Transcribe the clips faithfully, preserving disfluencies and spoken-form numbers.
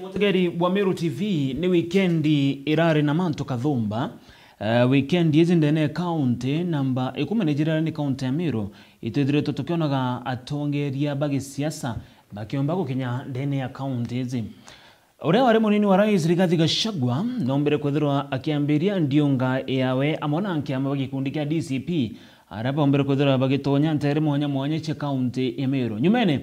Mutegeri bwa Meru T V, ni wikendi irari na mantu kathumba. Eh, wikendi iji ndene ya kaunti namba ikumi na ijiri ni kaunti ya Meru, itwithiritwe tukionaga atongeria ba gisiasa bakiomba gukinya ndene ya kaunti iji. Uria wari munini wa rais Rigathi Gachagua nombire kwithirwa akiambiria ndiunga yawe amwe na nkiama ba gikundi kia D C P, aria bombire kwithirwa bagitonya nteere mwanya mwanya cia kaunti ya Meru. Nyumene,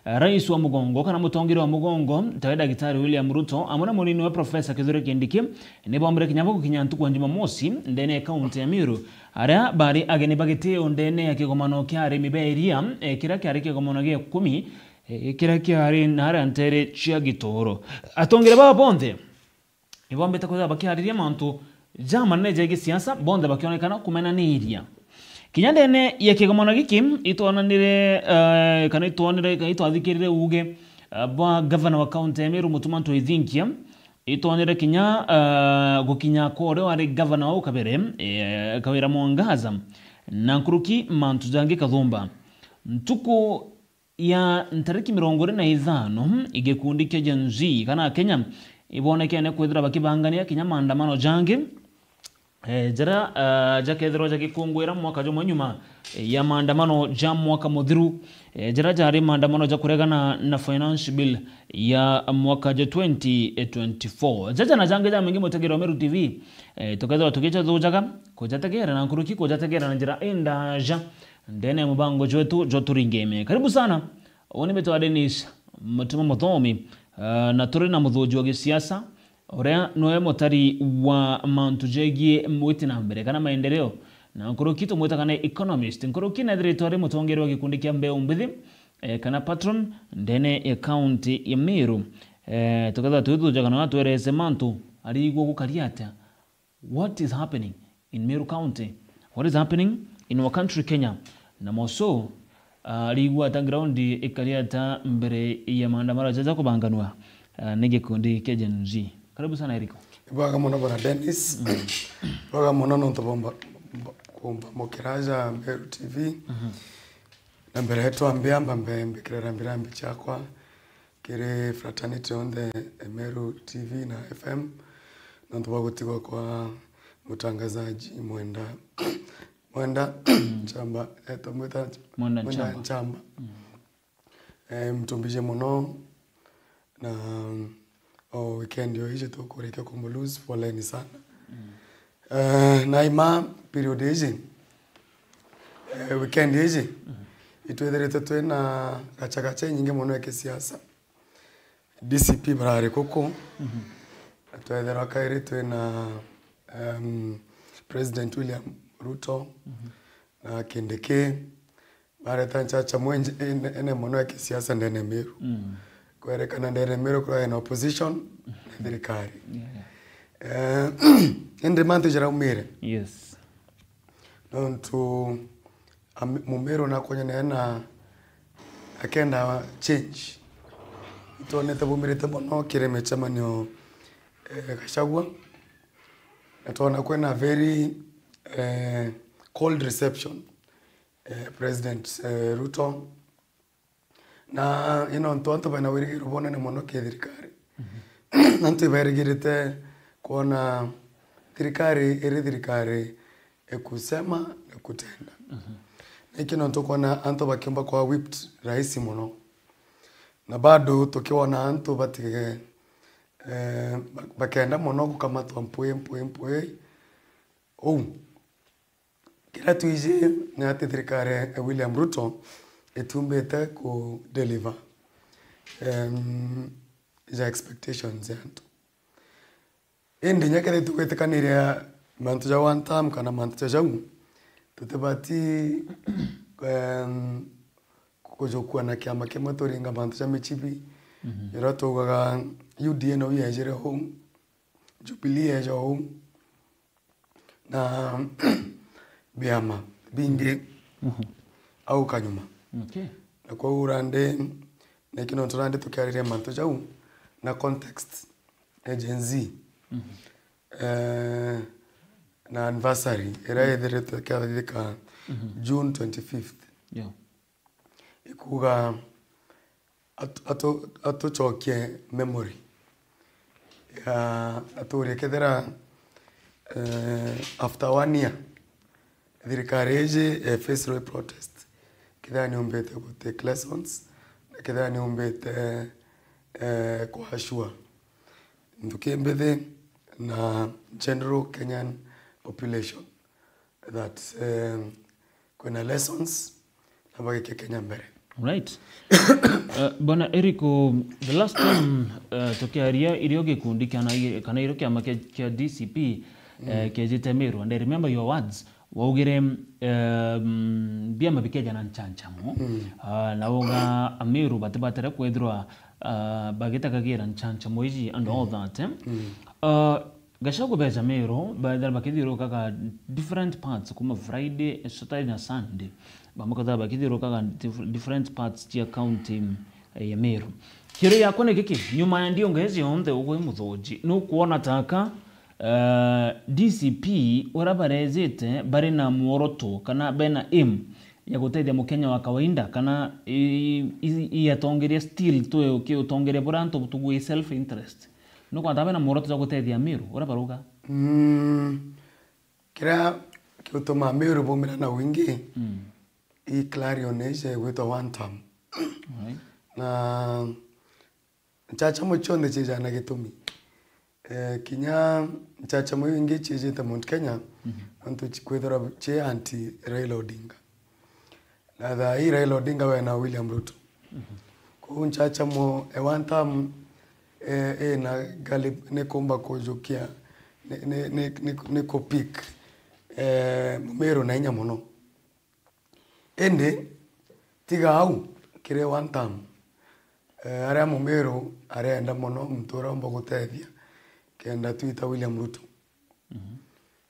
eh, rais wa mugongo kana mutongeria wa mugongo, tawe Daktari William Ruto, amwe na munini wa Professor Kithure Kindiki, ni bombire kinya bo gukinya ntuku ya Jumamosi ndene ya kaunti ya Meru, aria bari ageni ba gitio ndene ya kigomano kia arimi ba iria, eh, kiria kiari kigomano gia ikumi, eh, kiria kiari na aria nteere cia Gitoro. Atongeria baba bonthe ibombite kwithirwa bakiariria mantu jamanene ja gisiasa, bonthe bakionekana kumenaniria. Kinya ndene ya kigomano giki, itwonanire, eh, kana itwonire, kana itwathikirire uuge, eh, bwa gavana wa kaunti ya Meru, Mutuma M'Ethingia, itwonire kinya, eh, gukinya kwa uria wari gavana wa kabere, eh, Kawira Mwangaza, na nkuruki mantu jangi kathumba. Ntuku ya ntariki mirongo iri na ithano, gikundi kia Gen Z kana Akenya ibonekene kwithirwa bakibangania kinya maandamano jangi, eh, jaria, eh, jakethirwa jagikunguira mwaka jumwe nyuma, eh, ya maandamano ja mwaka muthiru, eh, jaria jari maandamano ja kuregana na finance bill ya mwaka ja twenty twenty-four. Jaja na jangi jamaingi, mutegeri wa Meru T V, eh, tukethirwa tugicathujaga, kujategera na nkuruki kujategera na njira indaja ndene ya mubango jwetu jwa Turingeme. Karibu sana. Uu ni mbitwa Dennis Mutuma Muthomi, eh, na turi na muthuji wa gisiasa, uria niwe mutari wa mantu jegie mwiti na mbere kana maendeleo, na nkuruki tumwitaga ni economist. Nkuruki nethiritwe ari mutongeria wa gikundi kia Mbeu Mbithi, eh, kana patron, ndene ya kaunti ya Meru. Eh, tukethirwa twithujaga na atwerese mantu arigua gukari atia. What is happening in Meru County? What is happening in our country, Kenya? Na moso, ah, arigua ata ground ikari ata mbere ya maandamano jaja kubanganwa, ah, ni gikundi kia Gen Z? Karibu sana, Eriko. Ibwaga mono, bwana Dennis. Ibwaga mono nontu bomba, bomba, kumba mukiraja Meru T V. Na mbere twambia, mba mbe mbikire rambirambi ciakwa kiri fraternity yonthe, Meru T V na F M, nontu bwa gutigwa kwa mutangazaji Mwenda, Mwenda Nchamba, eto mwita Mwenda Nchamba. Nchamba. Eh, mtumbije mono, na, o weekend yo ije tukurikia kumu lose, poleni sana. Eh, na ima period iji, eh, weekend iji, itwithiritwe twina gachagacha inyingi mono ya kisiasa. D C P barari kuku. Twethirwa kairi twina, um, President William Ruto na Kindiki. Bareta nchacha mwenje ene, ene mono ya kisiasa ndene Meru. Kwerekana ndene Meru kurwa ena opposition na thirikari. Eh, indi mantu jaraumire. Yes. Nontu ami-, Mumeru nakonya neena akenda change. Itwonete bumirite mono kiri micemanio, eh, Gachagua. Na twona kwina very, eh, cold reception, eh, President, eh, Ruto. Na ino ntu antu baina wirigiro bunene mono ki thirikari. Antu ibairigirite kwona thirikari iri thirikari ya kusema na kutenda. Na iki nontu kwona antu bakiumba kwa whipped rahisi mono. Na bado tukiona antu batige, eh, ba-, bakenda mono gukamatwa mpwi, mpwi, mpwi. Uu. Kiria twiji ni ati thirikari ya William Ruto itiumbite ku deliver, em, ja expectations ya antu. Indi nya kethira itugwitikaniria mantu ja one term kana mantu ja jau, tutibati, em, kujukua na kiama kimwe turinga mantu ja michibi. Iria tuugaga U D A no yejire uu, Jubilee yeja uu, na biama bingi au kanyuma. Okay. Na kwou randi, niki nontu randi tukiariria mantu jau na context ya Gen Z. Eh, na anniversary iria ithiritwe ikiathithika June twenty-fifth. Yeah. Ikuga atu-, atu-, atucokie memory. ya aturie kethira, eh, after one year, thirikari iji, eh, face royal protest, kethira niumbite gu take lessons, na kethira niumbite, eh, ku assure nthuki mbithi na general Kenyan population that, eh, kwina lessons na bagikia Kenya mbere. Right. Uh, Bwana Eric, um, the last time uh, tukiaria irio gikundi kana, kana irio kiama kia, kia D C P uh, kiejite Meru, and I remember your words, waugire um, biama bikeja na nchanchamo uh, na uga Ameru batibatire kwithirwa uh, bagitagagira nchanchamo iji and all that eh? Uh, Gachagua beja Meru, baethira bakithiurukaga different parts kuma Friday, Saturday na Sunday. Bamwe kethira bakithiurukaga dif- different parts cia county eh, ya Meru. Kiuria giakwa ni giki, nyuma ya ndiongo iji yonthe ugwe Muthoji, nukwona taka eh, D C P uria barejite bari na mworoto kana bena aim ya gutethia Mukenya wa kawaida kana i- i- i atongeria still tu ki utongeria buria antu tugwi self interest? Nukwona ta bena mworoto jwa gutethia Meru uria barauga? Mm, kiria kiutuma Meru bumira na wingi, mm, i Clarion ije gwitwa one term. Alright. Na nchachamo cionthe ciijaa na gitumi. Eh, kinya nchachamo iu ingi ciijite Mount Kenya, mhm, nontu ci- kwithirwa ci anti Raila Odinga. Na thaa ii Raila Odinga we na William Ruto. Kwou nchachamo e one term, eh, ina galip ni kumba kujukia ni, ni, ni, ni, ni kupik eh, Mumiru na inya mono. Indi tiga au kiri one term, eh, aria Mumiru arenda mono muntu uria umba gutethia kenda twita William Ruto.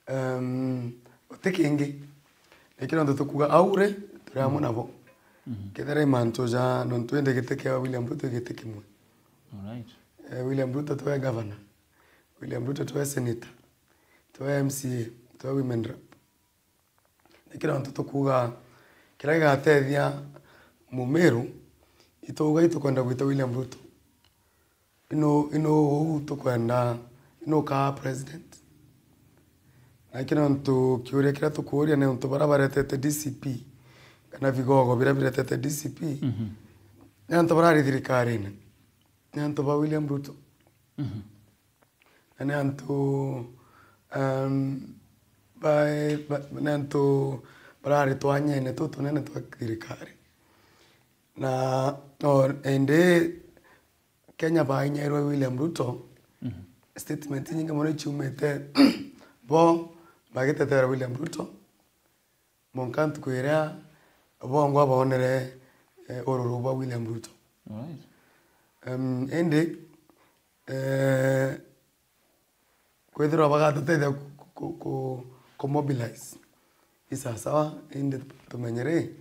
Em, guti kingi. Ni kiri untu tukuuga au ri, turi amwe nabo. Kethira i mantu ja nontu indi giti kia William Ruto i giti kimwe. Alright. Eh, William Ruto tiwe governor. William Ruto tiwe senator. Tiwe M C A. Tiwe women rep. Ni kiri untu tukuuga kiria gigatethia Mumiru, ituuga itukwenda gwita William Ruto. Ino, ino uu tukwenda, ino ukaa president? Na kiri untu kiuria kiria tukuuria ni untu baria baretete D C P, kana vigogo biria biretete D C P, mhm, ni antu barari thirikarine, ni antu ba William Ruto. Mhm. Na ni antu, um, ba, ba, ni antu barari twanyene tutunene twa thirikari. Na o, indi Kenya bainyairwe William Ruto, mhm, statement inyingi mono iciumite bo bagitetera William Ruto, mwanka ntuku iria bongwa boonere, eh, ururu bwa William Ruto. Alright. Em, indi, eh, kwithirwa bagatutethia ku, ku, ku, ku mobilize. I sawasawa, indi tumenye ri,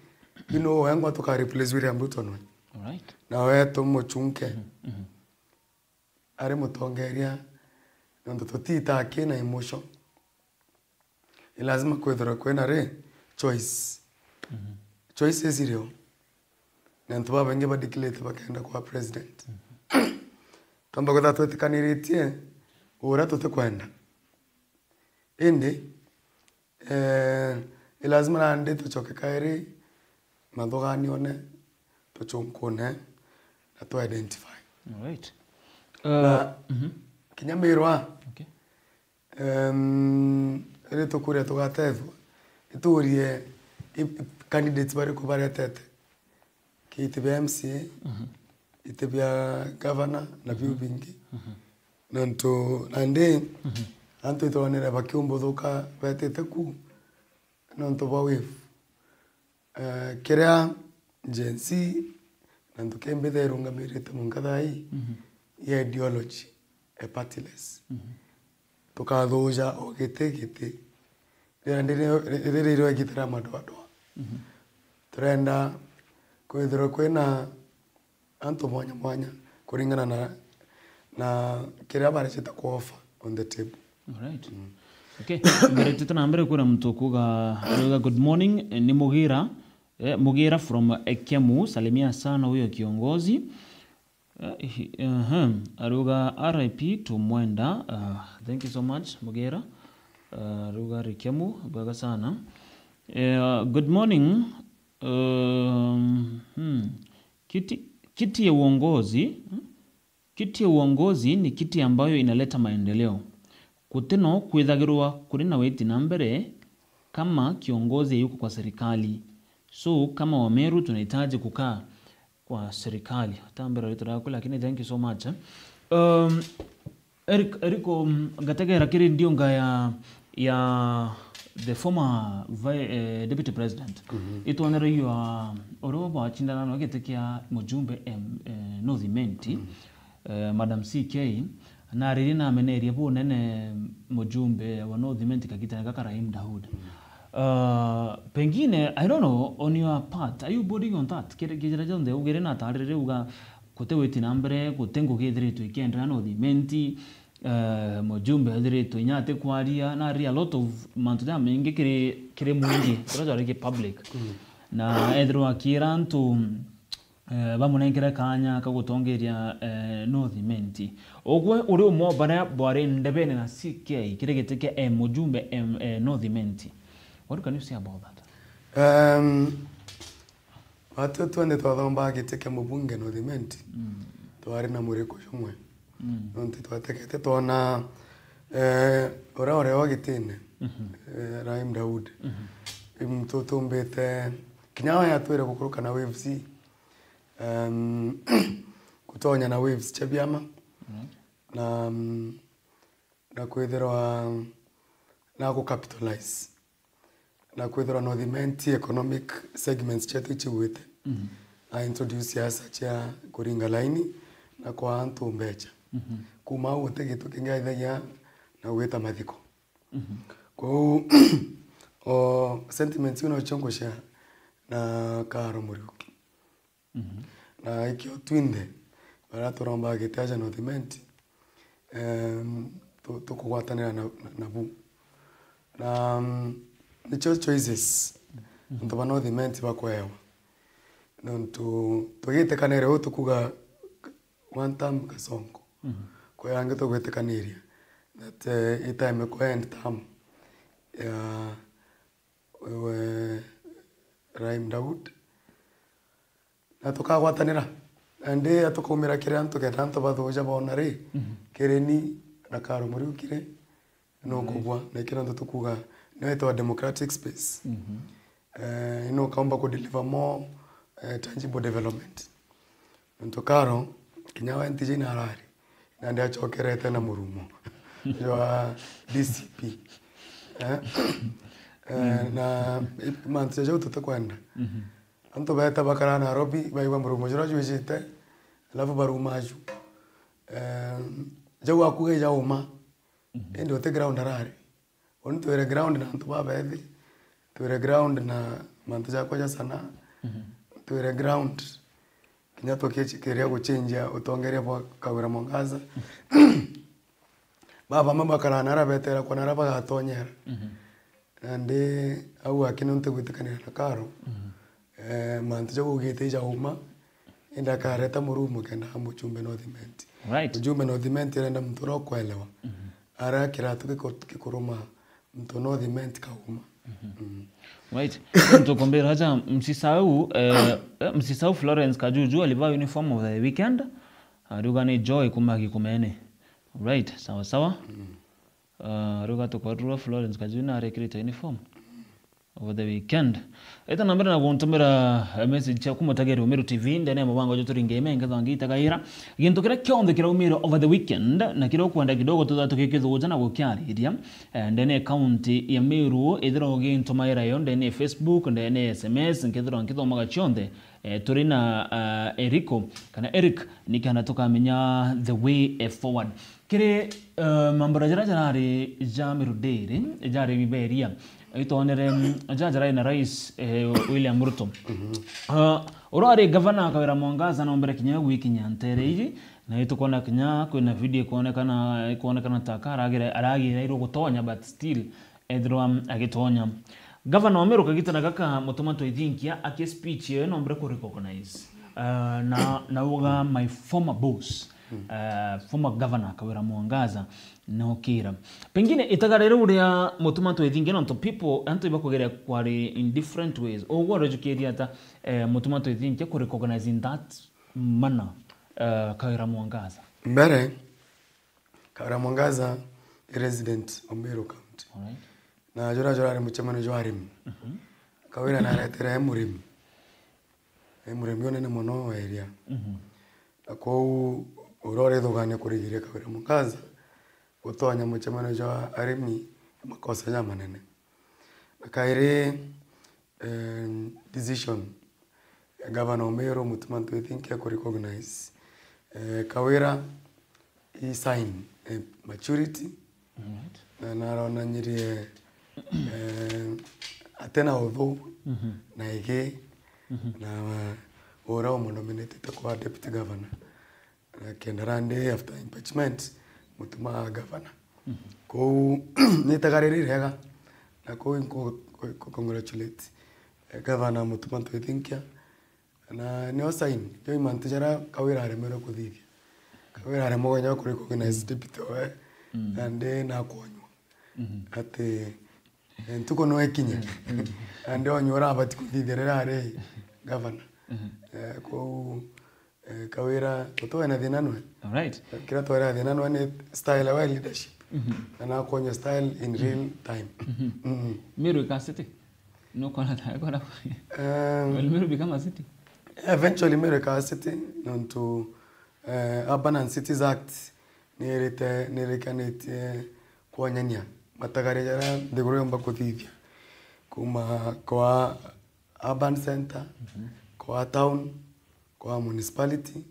ino wengwa tuka replace William Ruto nwe. Alright. Na we tumuchunke. Mhm, mhm. Ari mutongeria, nontu tutitaa kina emotion. Ni lazima kwithirwe kwina ri, choice. Mhm. Choices irio. Na antu babaingi ba declare bakenda kwa president. Twamba kwithirwa twetikaniritie uria tutikwenda. Indi, eh, ni lazima nandi tucoke kairi mathuganione, tuchunkune, na tu identify. Alright. Na, uh, mhm, kinya mirwa, okay. Em, ri tukuria tugatethwa, iturie i, i, candidates bariku baretete. Ki iti bia M C A, mhm, iti bia governor na biu, mhm, bingi. Mhm. Nontu nandi, mhm, antu itwonere bakiumbuthuka betite ku, nontu bwa wave. Eh, kiria Gen Z na nthuki mbitha irungamirite mwanka thaa ii, mhm, ya ideology e partiless. Mhm. Tukathuja o giti giti. Riria ndiri-, riri irio igitira madoadoa. Mhm. Turenda kwithirwa kwina antu mwanya mwanya kuringana na, na kiria baricite ku offer on the table. Alright. Mm. Okay. Mbere tete na mbere kwina muntu ukuga, arauga, "Good morning, eh, ni Mugira, eh, Mugira from, eh, Kiambu, salimia sana huyo kiongozi." Eh, hi-, ehem. Aruga R I P to Mwenda. Uh, thank you so much, Mugera. Uh, aruga Rikemu, bwega sana. Eh, good morning. Um, hmm. Kiti, kiti ya uongozi, hmm? Kiti ya uongozi ni kiti ambayo inaleta maendeleo. Kutino kwithagirwa kuri na witi na mbere kama kiongozi yuko kwa serikali. So, kama Wameru tunahitaji kukaa kwa serikali. Hata mbere rituraku, lakini thank you so much, eh. Um, Eric, Eriko, mm, ngategera kiri ndiunga ya, ya the former vi-, eh, deputy president. Mhm. Itwonere iyo, ah, uria bwacindana na giti kia mujumbe, em, eh, North Imenti, eh, Madam C K, na riri namenerie bunene mujumbe wa North Imenti kagitene gaka Rahim Daud. Uh, pengine, I don't know, on your part, are you boarding on that? Kiri, kiri kionthe ugire na tarire uga gute witi na mbere, gute ngugi ithiritwe ikienderea North Imenti, eh, mujumbe ethiritwe inya ati kwaria, na ri a lot of mantu jamaingi kiri, kiri mwingi, kuria jwari ki public. Mm. Na ethirwa akiira antu, eh, bamunenkere kaanya ka gutongeria, eh, North Imenti. Ugwe uri umwe wa baria bwari ndebene na C K kiri giti kia, eh, mujumbe, em, eh, North Imenti. What can you say about that? Um, Batwi twenthe twathombaga giti kia mubunge North Imenti, mm, twari na muriko jumwe. Mm. Nontu twategete twona, eh, uria uri o gitine, mhm, eh, Rahim Daud. Mhm. Muntu utumbite, kinya we atwire gukuruka na waves, em, gutonya na waves cia biama. Mm. Na, mm, na kwithirwa na gu capitalize, na kwithirwa North Imenti economic segments cietu icigwite, mhm, a introduce siasa cia kuringa laini na kwa antu mbecha. Mhm. Kuma au guti gitu kingi aithagia na gwita mathiko. Mhm. Kwou, o sentiments iu nocio ngushare na Karo Muriuki. Mhm. Na ikio twinthe, baria turombaga giti aja North Imenti, em, tu-, tukugwatanira na, na, nabu. Na, mm, nicio choices, mhm, antu ba North Imenti bakwewa. Nontu tugitikanire uu tukuga one term Kasongo. Mhm. Kwi angi tugwitikaniria that, eh, i time kwa end term ya we Rahim Daud. Na tukagwatanira. Nandi tukaumira kiri antu kenda antu bathuja boona ri, mhm, kiri ni na Karo Muriuki ri, nukubua, na kiri antu tukuga, niwe itawa democratic space. Mhm. Eh, nukaumba ku deliver more, eh, tangible development. Nontu Karo, kinya we ntiji na arari, nandi acokerete na murumo jwa D C P. Eh? Eh, na i-, mantu jau tutikwenda. Mhm. Antu beeta bakara Nairobi, baigua murumo juria jwijite, alafu baruma aju. Eh, jau akuga ija uma, mhm, indi uti ground arari. Uni twire ground na antu babethi, twire ground na mantu jakwa ja sanaa, mhm, twire ground kinya tukiria guchenjia utongeria bwa Kawira Mwangaza. Baba bamwe bakara nara betera kwa nara bagatonyera. Mhm. Nandi au aki nontu gwitikanira na Karo, mhm, eh, mantu jau ugite ija uma, indi akareta murumo kenda mujumbe North Imenti. Right. Mujumbe North Imenti arenda muntu uria ukwelewa. Mhm. Ara kiratu giku-, gikuruma muntu North Imenti kauma. Mhm. Mm. Right. Tukumbira aja msisau, eh, eh, msisau Florence Kajuju alivaa uniform over the weekend. Ariuga ni joy kuma Gikumene. Right, sawa sawa. Mm. Ah, ariuga tukorwa Florence Kajuju na arekirite uniform over the weekend. Eta na mbere na guntumira, eh, message cia kumutageri Umiru T V, ndene ya mubango jwa Turinge Ime, ngetha ngitagaira. Gintu kiria kionthe kiraumira over the weekend, na kiria ukwenda kidogo tutha tukikithuja na gukiariria, eh, ndene ya county ya Meru, ithira ugintumaira yo, ndene ya Facebook, ndene ya S M S, nkethirwa nkithomaga cionthe, eh, turi na, ah, Eriko, kana Eric, nikana tukamenya the way, eh, forward. Kiri, eh, mambura jaria jarari ja mirudiri, jari biberia, itwonere, mm, ja jarari na Rais, eh, William Ruto. Mhm. Ah, urari gavana Kawira Mwangaza nombere kinya gwikinya ntere iji, na itukwona kinya kwina video ikwonekana, ikwonekana ta ka aragire-, aragirairwo gutonya, but still, ethirwa agitonya. Gavana wa Meru kagitana gaka, Mutuma Ntoithinkia, aki speech yo nombere ku recognize. na, na uga my former boss, uh, former governor Kawira Mwangaza, nokira. Pengine itagara riu ria Mutuma Ntwethinkia, nontu people, antu ibakugeria kwari in different ways. Ugwe urijukiria ata, eh, Mutuma Ntwethinkia ku recognize in that manner, uh, Kawira Mwangaza? Mbere, Kawira Mwangaza i resident o Meru County. Alright. Na jura jurari mucemanio jwa arimi. Mhm. Kawira naretere e murimi. E murimi unene mono wa area. Mhm. Na kou uria urithugania kurigiria Kawira Mwangaza gutonya mucemanio jwa arimi ni makosa jamanene. Na kairi, eh, decision ya Governor Omeru Mutuma Ntwethinkia ku recognize, eh, Kawira i sign, eh, maturity. Alright. Na naronanyirie, eh, atena uthu, mhm, na igi, mhm, na, uh, ura umunominatite kwa deputy governor. Na kenda rande after impeachment, Mutuma governor. Mhm. Kou ni itagara ririega, na kou nku-, ku-, ku-, congratulate, eh, Governor Mutuma Ntwethinkia. Na nio sign, jo i mantu jaria Kawira aremerwe kuthithia. Kawira aremwa kinya ku recognize deputy we, mm, nandi nakonywa. Mhm. Ati, eh, ntuku no ikinye. Mm, mm. Nandi onywa urabati kuthithia riria ari governor. Mhm. Eh, kou Eh, Kawira, gutiwe na thina nwe. Alright. Kiria twari na thina nwe ni style wa leadership. Mhm. Na nakwonyia style in, mhm, real time. Mhm. Mm. Meru ika city? Nukona ta, kona. Um, will Meru become a city? Eventually Meru ika city, nontu, eh, Urban and Cities Act nirite, nirikanitie kwonyania matagari jaria nthiguru yomba kuthithia. Kuma kwa urban center, mhm, kwa town, kwa municipality,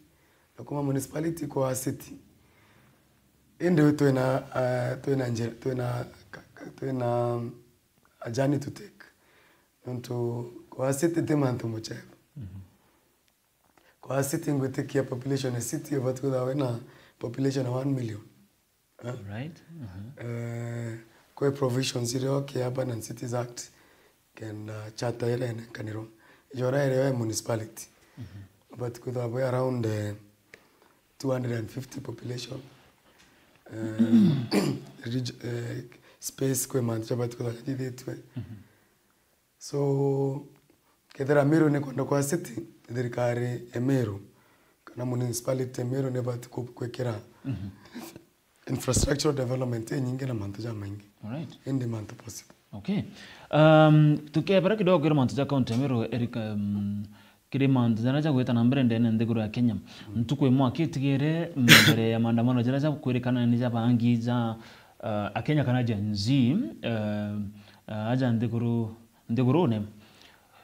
na kuma municipality kwa city. Indi twina, eh, twina njira, twina ka-, ka-, twina, um, a journey to take. Nontu kwa city ti mantu mucheru. Mhm. Kwa city ngwitikia population ya city ibati kwithirwa ina population ya one million. Eh? Right. Mhm. Eh, kwi provisions irio ki Urban and Cities Act, kenda charter iria inenkanirwa. Ijora irio ya municipality. Mhm. But kwithirwa bwi around, eh, two hundred and fifty population. Eh, reg-, eh, space kwi mantu jabati kwithirwa jathithitue. Mhm. So, kethira Meru ni kwenda kwa city, thirikari ya Meru kana municipality ya Meru ni bati ku-, kwikira, mhm, infrastructural development inyingi na mantu jamaingi. Alright. Indi mantu possible. Okay. Um, tukebera kidogo kiri mantu ja county ya Meru, Eric, um, kiri mantu jaria jagwita na mbere ndene nthiguru ya Kenya. Mm. Ntuku imwe akitigire mbere ya maandamano jaria jakwirikana ni ja bangi ja, uh, Akenya kana Gen Z, uh, uh, aja nthiguru nthigurune.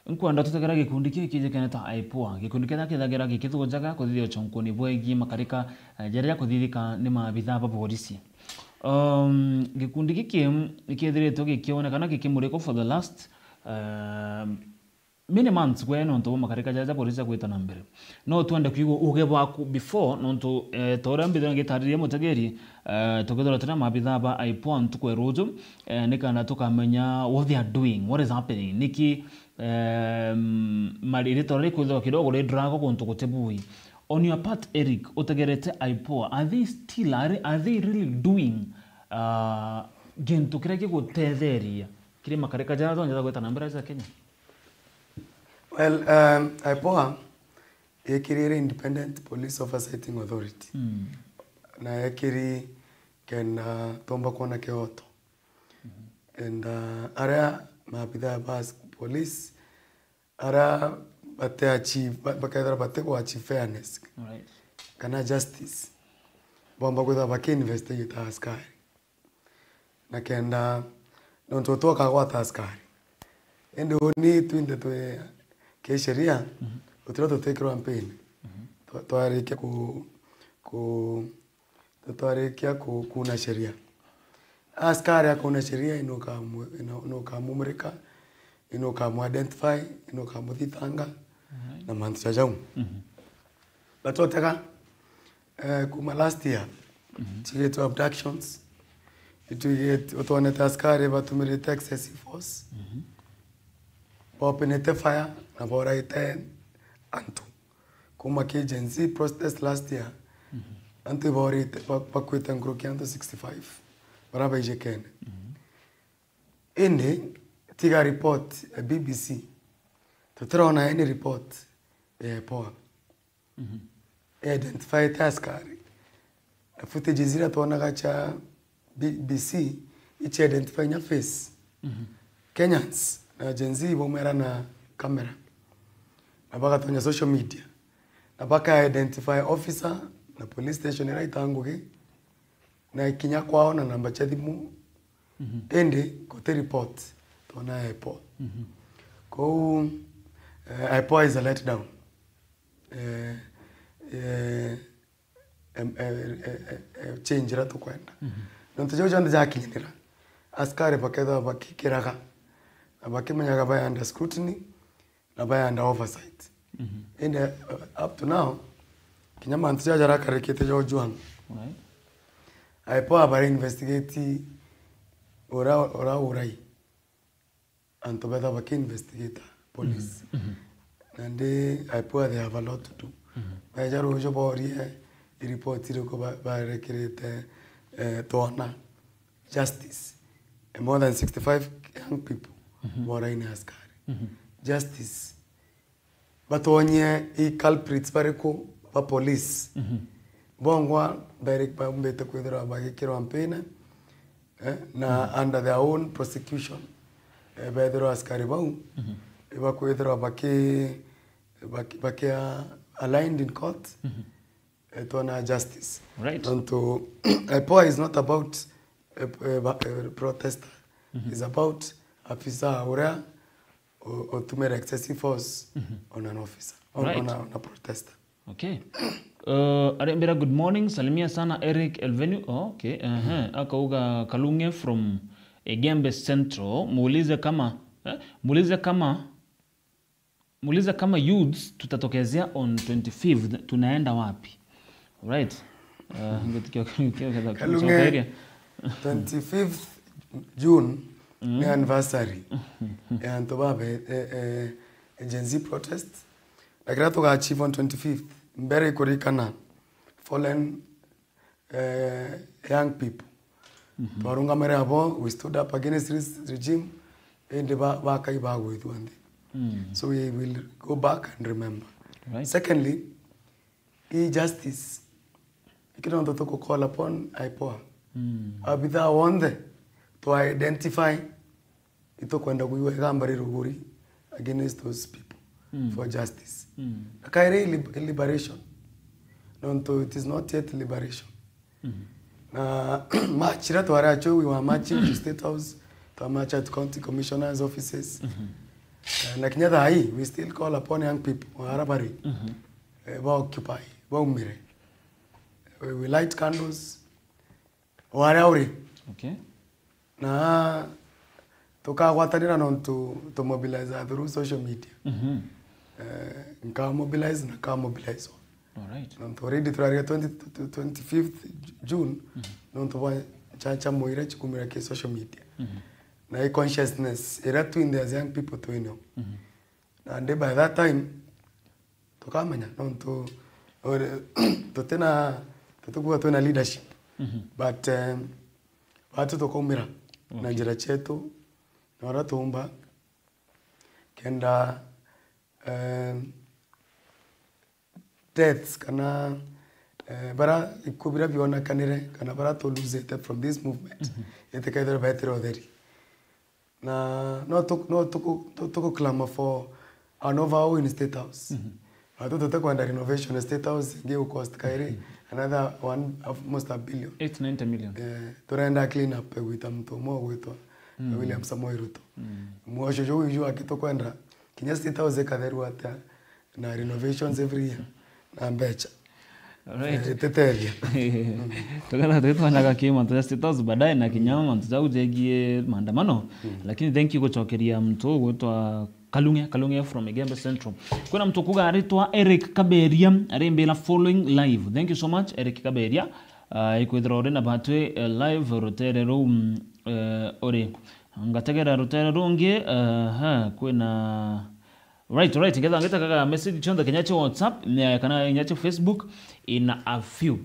Nkwenda tutegera gikundi kii kijikeneta IPOA. Gikundi kiria kithagira gikithujaga kuthithia uchonkuni bwegie makarika, eh, jaria kuthithika ni maabithaa ba borisi. Um, gikundi giki nikithiritwe gikionekana gikimurikwa for the last, um, many months gwe nontu bwa makarika jaria ja borisi jagwita na mbere. No twende kwigua uge bwaku before, nontu, eh, ta uria mbithirwa ngitariria mutegeri, eh, tukethirwa twina maabithaa ba IPOA ntuku ya ruju, eh, nikenda tukamenya what they are doing, what is happening, niki, em, mari-, ritwa rikwithirwa kidogo ri drag guntu gutibui. On your part, Eric, utegerete IPOA, are they still, are, are they really doing, uh, gintu kiria gigutetheria kiri makarika jaria jonje jagwita na mbere ja Kenya? Well, um, IPOA yekirire Independent Police Oversighting Authority. Mm. Na yekiri kenda tomba kwona kioto. Mhm. And, uh, aria maabithaa ba s-, police, aria bate achieve, ba-, bakethira bate ku achieve fairness, alright, kana justice, bomba kwithira baki investigate askari. Na kenda, nontu twoka gwata askari. Indi uni twinthe twi kisheria, mhm, utira tutikirwa mpini. Mhm. Twa-, twarikia ku-, ku-, twarikia ku-, kuna sheria. Askari akuna sheria, inukamu-, inu-, inukamumurika, inukamu identify, inukamuthitanga, mhm, na mantu ja jau. Mhm. Batotega, eh, kuma last year, mhm, twigitwe abductions, itwigitwe, utwonete askari batumirite excessive force, mhm, bopenete fire, na boraite antu. Kuma ki Gen Z protest last year, antu ibaurite, ba-, bakwite nkuruki antu sixty-five, bara baijikene. Indi, tiga report ya B B C, tutirona any report ya IPOA. Identify ta askari. Na footage zira twonaga cha B B C, ichi identify nya face. Kenyans na Gen Z baumera na camera. Na bagatonya social media. Na baka identify officer na police station ira ita ngugi. Na kinya kwao na namba cha thimu. Indi guti report twona IPOA. Kou, eh, IPOA is a letdown. Eh, eh, em, eh, eh, eh, eh, change ira tukwenda. Nontu jau jonthe jakinyanira, askari bakethirwa bakikiraga, na bakimenyaga bai under scrutiny, na bai under oversight. Indi, uh, up to now, kinya mantu jaja jarakarikite ja Ojwang. Right. IPOA bara investigate ura, ura urai. Antu betha baki investigate police. Nandi IPOA they have a lot to do. Beja ruju borie i report iriku ba-, barekirite, eh, twona justice. Eh, more than sixty-five young people boraine askari. Justice. Batonye i culprits bariku ba police. Bongwa bari-, baumbite kwithirwa bagikirwa mpina, eh, na under their own prosecution, eh, bethirwa askari bau, ibakwithirwa baki-, baki-, bakia aligned in court, eh, twona justice. Right. Nontu IPOA is not about a, a, a protester. It's about afisa uria u-, utumira excessive force on an officer, on, Right. on a, on a protester. Okay. Uh, arembera, "Good morning, salimia sana Eric Elvenu." Oh, okay. Ehe. Akauga, "Kalunge from Igembe Central, muulize kama, eh, muulize kama, muulize kama youths tutatokezea on twenty-fifth, tunaenda wapi?" Right. Uh, ngetikio, kio, kio, Kalunge, twenty-fifth June ni anniversary ya antu babe, eh, eh, Gen Z protest. Na kiria tuga achieve on twenty-fifth, mbere ikurikana fallen, eh, young people. Twarungamire abo, we stood up against this regime, indi ba-, bakai bagwithua nthi. So we will go back and remember. Right. Secondly, i justice, iki nontu tuku call upon IPOA. Abithaa wonthe, to identify, itukwenda kuigua igamba riruguri against those people for justice. Na kairi li-, liberation, nontu it is not yet liberation. Na march iria twari acio, we were marching to State House, twa march at county commissioners offices. Eh, na kinya thaa hii, we still call upon young people, wara bari, eh, ba occupy, baumire. We, we light candles, waria uri. Okay. Na tukagwatanira nontu tu mobilize through social media. Eh, nka mobilize na ka mobilize. All right. Nontu already turaria twenty, twenty-fifth June, nontu bwa chacha muira chikumira ki social media. Na i consciousness ira twinthe as young people twinio. Na ndi by that time, tukamenya, nontu, ore-, tutina, tutikuwa twina leadership. But, um, batu tukaumira na njira chetu, na ura tuumba, kenda, um, deaths kana, eh, bara ikubira bionekanire, kana bara tu losete from this movement, itikethirwe betire utheri. Na no tu-, no tuku-, tu-, tuku clamor for an overhaul in State House. Atu tutikwenda renovation ya State House ingi u cost kairi another one, almost a billion. Eight ninety million. Eh, turenda clean up gwita muntu umwe ugwitwa William Samoei Ruto. Mwosho juu iju akitukwenda kinya State House ikatherua atia na renovations every year na mbecha. Alright. Eh, iteteria. Tukethira twitwanyaga ki mantu ja State House baadaye na kinya mantu jau jegie maandamano. Lakini thank you gucokeria muntu ugwitwa Kalunge, Kalunge from Igembe Central. Kwina muntu kuga aritwa Eric Kaberia, arimbira following live. Thank you so much, Eric Kaberia. Ah, ikwithira uri na batwi, eh, live rutere ruu, mm, eh, uri. Ngategera rutere rungi, eh, ha, kwina Right, right. Ngetha ngitakaga message cionthe kenya cia WhatsApp, ne-, kana kenya cia Facebook in a few.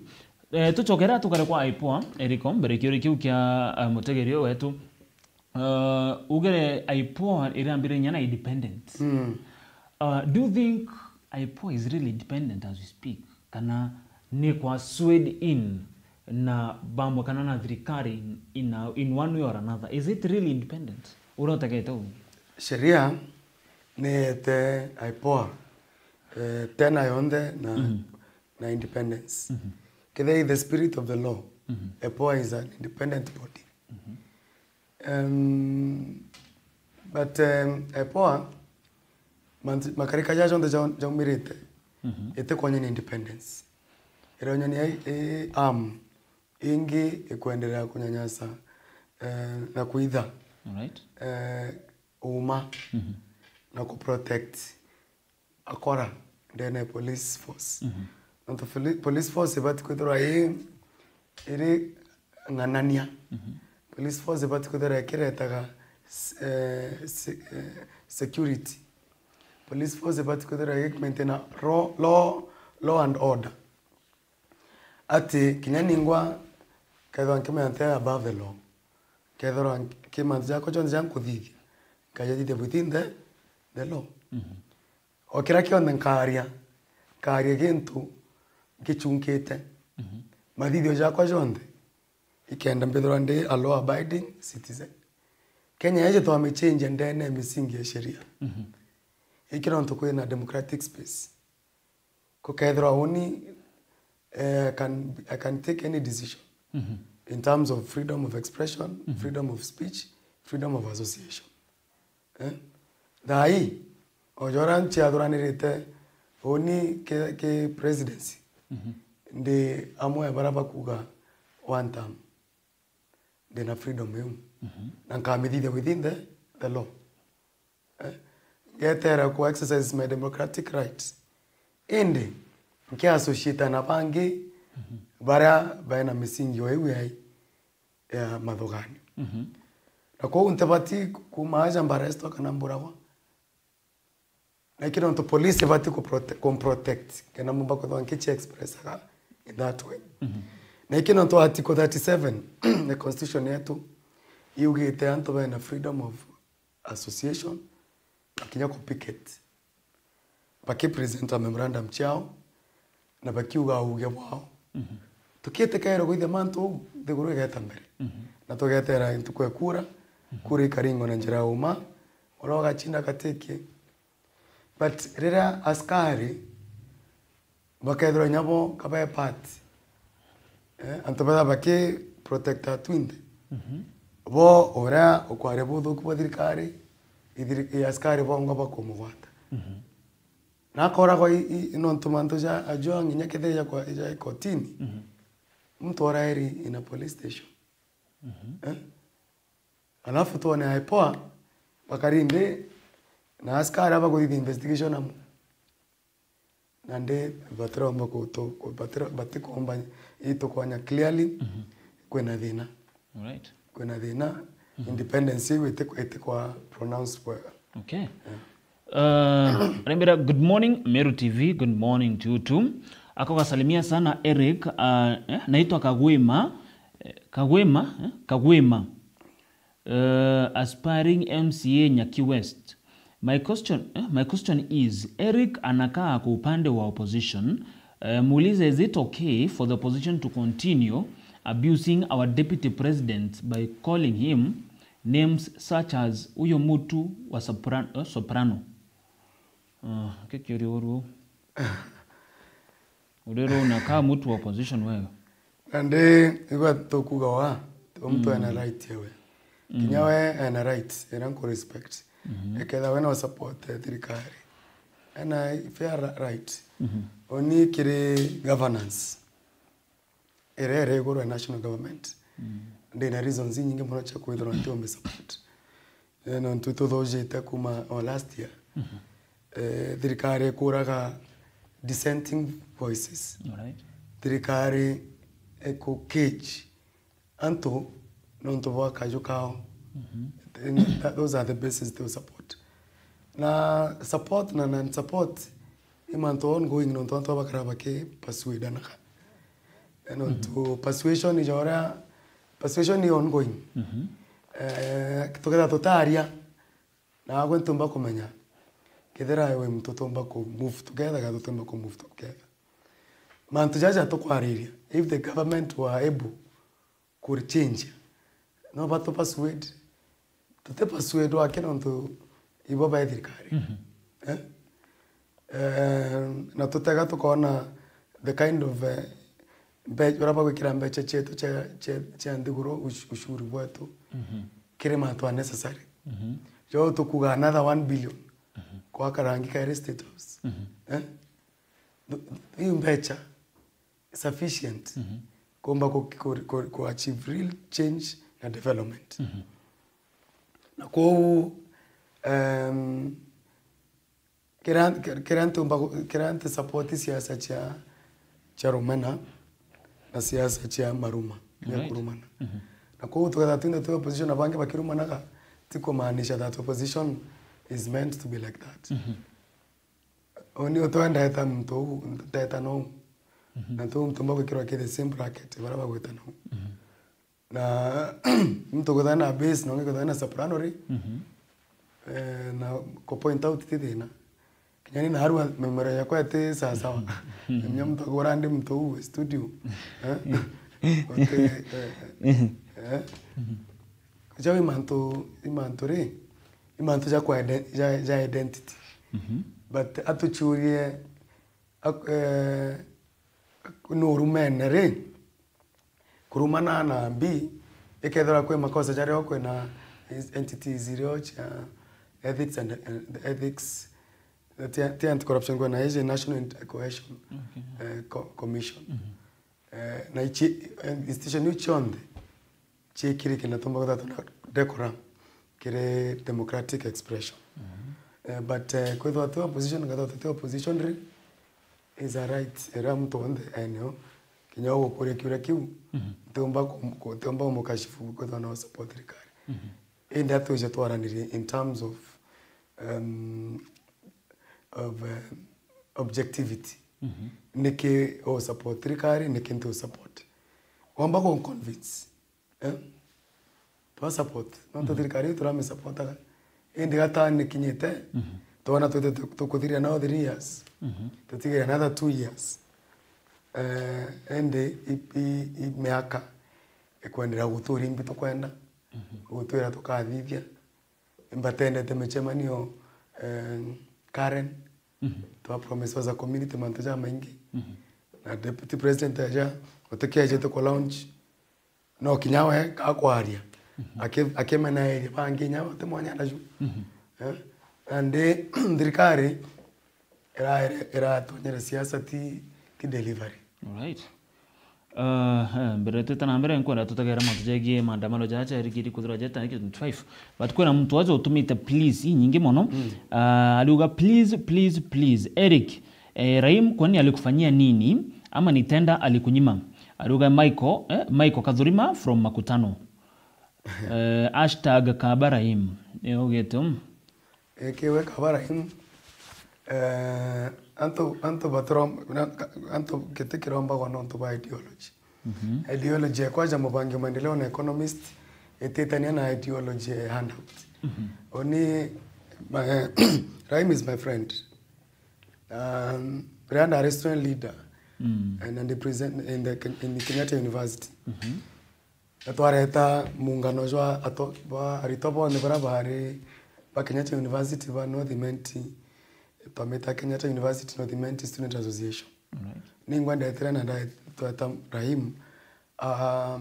Eh, tucokera tukare kwa IPOA, Eriko, mbere kiuri kiu kia, eh, mutegeri uyu wetu. Uh, ugere IPOA irambire inya na independent. Mm. Uh, do you think IPOA is really independent as we speak? Kana ni kwa swayed in na bamwe kana na thirikari in, in, a, in one way or another? Is it really independent? Uria utegete uu? Sheria ni ete IPOA, eh, tena yonthe na, Mhm. na independence. Mhm. Kethira i the spirit of the law, Mhm. IPOA is an independent body. Mhm. Um, but, um, IPOA, mantu, makarika ja jonthe jau-, jaumirite, Mhm. itikwonyania independence. Ironyania i, i arm ingi ikwenderea kunyanyasa, eh, na kuitha, Alright. eh, uma Mhm. na ku protect akora ndene ya police force. Mhm. Nontu poli-, police force ibati kwithirwa i, iri ng'anania. Mhm. Police force ibati kwithirwa ikiretaga s-, eh, se-, eh, security. Police force ibati kwithirwa igimaintaina ro-, law, law and order. Ati kinya ningwa kethirwa nkimenya nti above the law, kethirwa nki-, mantu jakwa jonthe ja nkuthithia, nkajathithia within the, the law. Mhm. O kiria kionthe nkaria, nkaria gintu nkichunkite. Mhm. Mathithio jakwa jonthe, ikenda mbithirwa ndi a law abiding citizen. Kenya iji twamichenjia ndene ya misingi ya sheria. Mhm. Iki nontu kwina democratic space. Kukethirwa uni, eh, I can, I can take any decision Mhm. in terms of freedom of expression, Mhm. freedom of speech, freedom of association. Eh? Thaa ii, o jora nciathuranirite uni ki, ki presidency, Mhm. ndi amwe baria bakuga one term. Ndina freedom iu. Mhm. Na nkamithithia within the, the law. Eh? Ngetera ku exercise my democratic right. Indi, nkiassociate na bangi Mhm. baria baina misingi o iu yai ya mathuganio. Mhm. Na kwou ntibati kuma aja mbaresto kana mburagwa. Na iki nontu police ibati ku prote-, ku protect, kenda mumba kwithirwa nkichi expressaga in that way. Mhm. Na iki nontu article thirty-seven the constitution yetu iugite antu bena freedom of association, na kinya ku picket. Bakipresenta memorandum ciao, na bakiuga uge bwao. Mhm. Tukietekaira kwithia mantu uu, nthiguru igeta mbere. Mhm. Na tugetera ntuku ya kura, Mhm. kura ikaringwa na njira ya uma, uria ugachinda agatiki. But riria askari bakethirwa inya bo kabe part, eh, antu bethira baki protecta twinthe. Mhm. Bo uria ukwaria buthuku bwa thirikari, ithiri-, i askari bongwa bakumugwata. Mhm. Na akoragwa i, i, nontu mantu ja Ojwang inya kethira ja kwa, ja kotini, Mhm. muntu oraeri in a police station. Mhm. Eh? Alafu twone IPOA, bakari nthi na askari aba kuthithia investigation amwe. Nandi batiromba kutu-, ku-, batira-, batikomba itukwanya clearly, Mhm. kwina thina. Alright. Kwina thina, Mhm. independence iu iti-, itikwa pronounced bwega. Okay. Yeah. Uh, Rembera, good morning, Meru T V, good morning to you too. Ako gasalimia sana Eric, uh, eh, naitwa Kagwima, eh, Kagwima, eh, Kagwima. Uh, aspiring M C A Nyaki West. My question, eh, my question is, Eric anakaa kwa upande wa opposition. Uh, muulize, is it okay for the opposition to continue abusing our deputy president by calling him names such as huyo mtu wa sopra-, eh, soprano? Uh, kikiuria uru. Urero unakaa mtu wa opposition wewe. Nandi, igwa tukuga wa, o muntu Mm. ena right yawe. Kinya Mm. we ena right, ena nku respect. Mhm. Eketha we no support, eh, thirikari. Ena fair ra-, right. Mhm. Oni kiri governance. Ere, ere iguru ya national government. Mm. Ndina reasons inyingi muno cia kwithirwa ntiumbi support. Eh, nontu tuthujite kuma o last year. Mhm. Eh, thirikari ikuraga dissenting voices. Alright. Thirikari iku cage antu nontu bwa kaju kao. Mhm. And that, those are the bases to support. Na support na non-support, ni mantu ongoing nontu antu bakara baki persuadanaga. Nontu persuasion ni joria, persuasion ni ongoing. Eh, tuketha tutaria, na agwe ntumba kumenya kethira we muntu tumba ku move together, kana tutumba ku move together. Mantu jaja tukwariria, if the government were able could change, no batu persuade, tuti persuade wake nontu ibo bai thirikari. Eh? Eh, na tutega tukona the kind of, eh, mbe-, uria bagwikira mbeca cietu cia, cia, cia nthiguru, ush-, ushuru bwetu, kiri mantu unnecessary. Jo tukuga another one billion kwa karangi kairi State House. Eh? Th-, th-, iu mbeca sufficient kuumba ku, ku, ku, ku achieve real change na development. Na kwou, em, kiria, kiria ntumba ku-, kiria nti support siasa cia, cia rumena na siasa cia maruma, kinya kurumana. Na kwou tuketha twinthe twi opposition na bangi bakirumanaga, ti kumaanisha that opposition is meant to be like that. Uni utwe ndeta muntu uu, ndeta nou. Na tu muntu bagwikirwa ki the same bracket, baria bagwita nou. Na muntu gwithana na bass, na ungi gwithana na soprano ri. Eh, na ku point out ti thina. Kinya ni narua memero yakwa iti sawa sawa. Menya muntu agura ndi muntu uu studio. Eh? Uti, eh, eh. Jau i mantu, i mantu ri, i mantu ja kwa ide-, ja, ja identity. But atuchurie, ak-, eh, ak-, nurumene ri, kurumana na mbi, ikethirwa kwi makosa jario kwina entities irio cia ethics and, and ethics, ti, ti anti-corruption kwina iji National Int-, Cohesion, eh, Co-, Commission. Eh, na ici, eh, institution iu cionthe ciikiri kintu tumba kwithirwa twina decorum kiri democratic expression. Eh, but, eh, kwithirwa twi opposition, kwithirwa tuti opposition ri, is a right iria muntu wonthe eneo, kinya ugukuria kiuria kiu, ntiumba kum-, ku-, ntiumba kumukashifu kwithirwa no support thirikari. Indi atwije twaranirie in terms of, um, of, eh, objectivity. Niki u support thirikari, niki nti u support. Wamba ku convince, eh? Twa support. Nontu thirikari iu turami supportaga. Indi gatani kinyite, twona twite tu-, tukuthiria now three years. Tutigira another two years. Eh, indi i, i, i miaka ikwenderea guturia imbi tukwenda, gutwira tukathithia. Imbatendete micemanio, eh, Karen. Twa promise as a community mantu jamaingi. Na deputy president aja, utikejete ku launch. No kinya we kakwaria. Aki-, akimeneeria bangi inya uti mwanya ndaju. Eh? Nandi thirikari ira-, iratonyere siasa ti, ti delivery. Alright. Uh, eh, mbere twita na mbere, nkwenda tutegere mantu jegie maandamano jaa ja Eric Iri kuthirwa jeta Eric twenty-five. But kwina muntu aja utumite please inyingi mono. Uh, ariuga, "Please, please, please, Eric, eh, Raim kwani alikufanyia nini? Ama ni tenda alikunyima?" Ariuga Michael, eh, Michael Kathurima from Makutano. Eh, hashtag Kaba Raim. Eh, ugite, mm. Eki we Kaba Raim, eh, antu, antu baturom-, na, ka-, antu giti kirombagwa nontu bwa ideology. Ideology ya kwaja mubangi wa maendeleo na economist ititania na ideology ya handout. Oni, ma-, eh, Raim is my friend. Um, riria ndari student leader, and, and present in the Ken-, in Kenyatta University. Na twareta muungano jwa ato-, ba aritwa bonthe baria baari ba Kenyatta University ba North Imenti, twamita Kenyatta University North Imenti Student Association. Alright. Ningwa ndetire na nda-, tweta Raim, ah,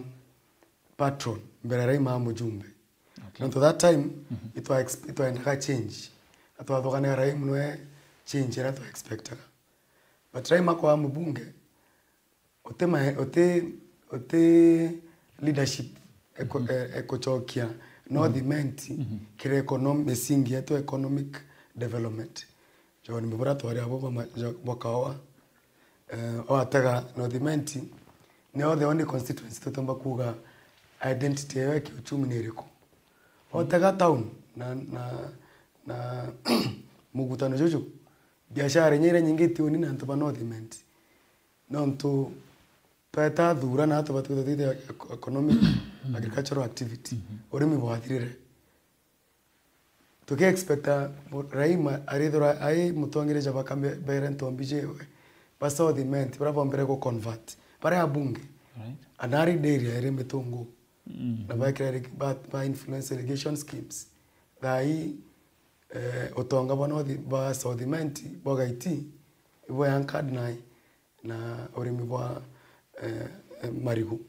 patron, mbere Raim a mujumbe. Okay. Nontu that time, itwa ex-, itwaendaga change. Na twathuganira Raim nwe change iria twa expectaga. But Raim akwa mubunge, uti ma-, uti, uti leadership eko-, e-, ekucokia North Imenti kiri econom-, misingi yetu economic development. John Mibura twari abo bwa ma-, jo-, bwa kaoa. Eh, watega North Imenti, nio the only constituency tutumba kuuga identity yayo ya kiuchumi ni iriku. Watega town na, na, na mugutano juju, biashara inya iria nyingi itiuni na antu ba North Imenti. Nontu tweta thura na antu batwitha thitha eco-, economic, agricultural activity, urimi bwathirire. Tuki expecta mu-, Raima arithirwa ai mutongeria jwa baka mbere ntombi jewe, ba South Imenti, bara bombere gu convert, bara abunge. Right. Anari dairy iri mitungu. Na baikira irrig-, ba, ba influence irrigation schemes. Thaa ii, eh, utonga bwa North, bwa South Imenti, bwa Gaiti, ibwa anchored nai na urimi bwa, eh, eh, marigu.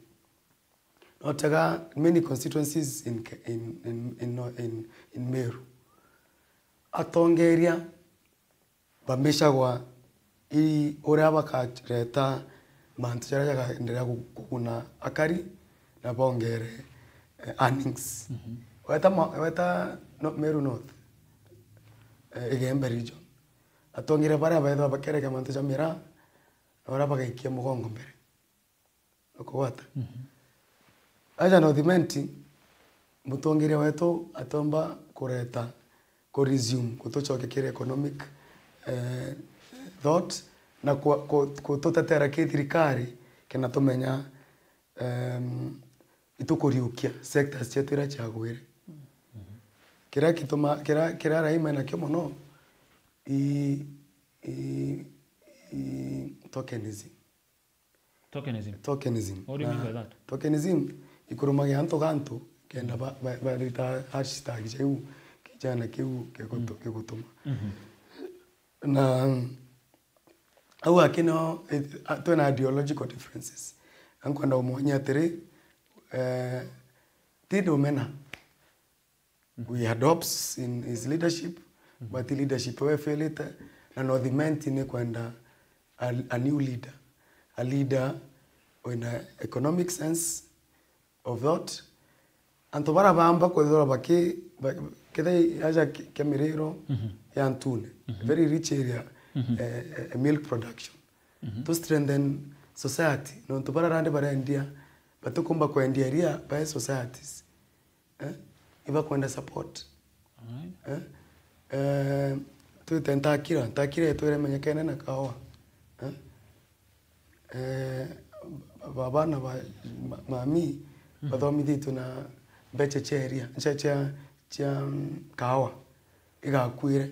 Notega many constituencies in Ke-, in, in, in, no-, in, in Meru. Atongeria bamicagwa i uria bakareta mantu jaria jagaenderea ku-, kuguna akari na bongere, eh, earnings. Weta ma-, weta no-, Meru North, eh, Igembe region. Atongeria baria bethwa bakereka mantu ja miraa, na baria bagaikia mugongo mbere. Ukugwata? Aja North Imenti, mutongeria wetu atomba kureta, ku resume, gutucokia kiri economic, eh, thought, na ku-, ku-, gututetera ki thirikari, kena tumenya, em, itukuriukia sectors cietu iria ciagwire. Kiria kituma, kiria, kiria Raima enakio mono, i, i, i tokenism. Tokenism. Tokenism. What do you mean by that? Tokenism ikurumagia antu gantu kenda ba, ba, barita hashtag jau kijana kiu gigutu-, gigutuma. Na au aki no, eh, a-, twina ideological differences. Ankwenda umwonyia atiri, eh, ti ndumena. We had hopes in his leadership, but leadership we failite, na North Imenti ni kwenda a, a new leader, a leader wina economic sense of thought. Antu bara bamba kwithirwa baki, ba-, kethe aja ki-, kia miriro ya ntune, very rich area, eh, eh, milk production. To strengthen society, nontu bara randi barendia, batikumba kwendia iria bae societies. Eh? Ibakwenda support. Alright. Eh? Eh, twite ntakira, ntakira yetu iremenyekene na kaoa. Eh? Eh, ba-, bana ba ma-, mami bathomithitwe na mbecha cia iria, cia, cia, cia, mm, kaoa igakuire.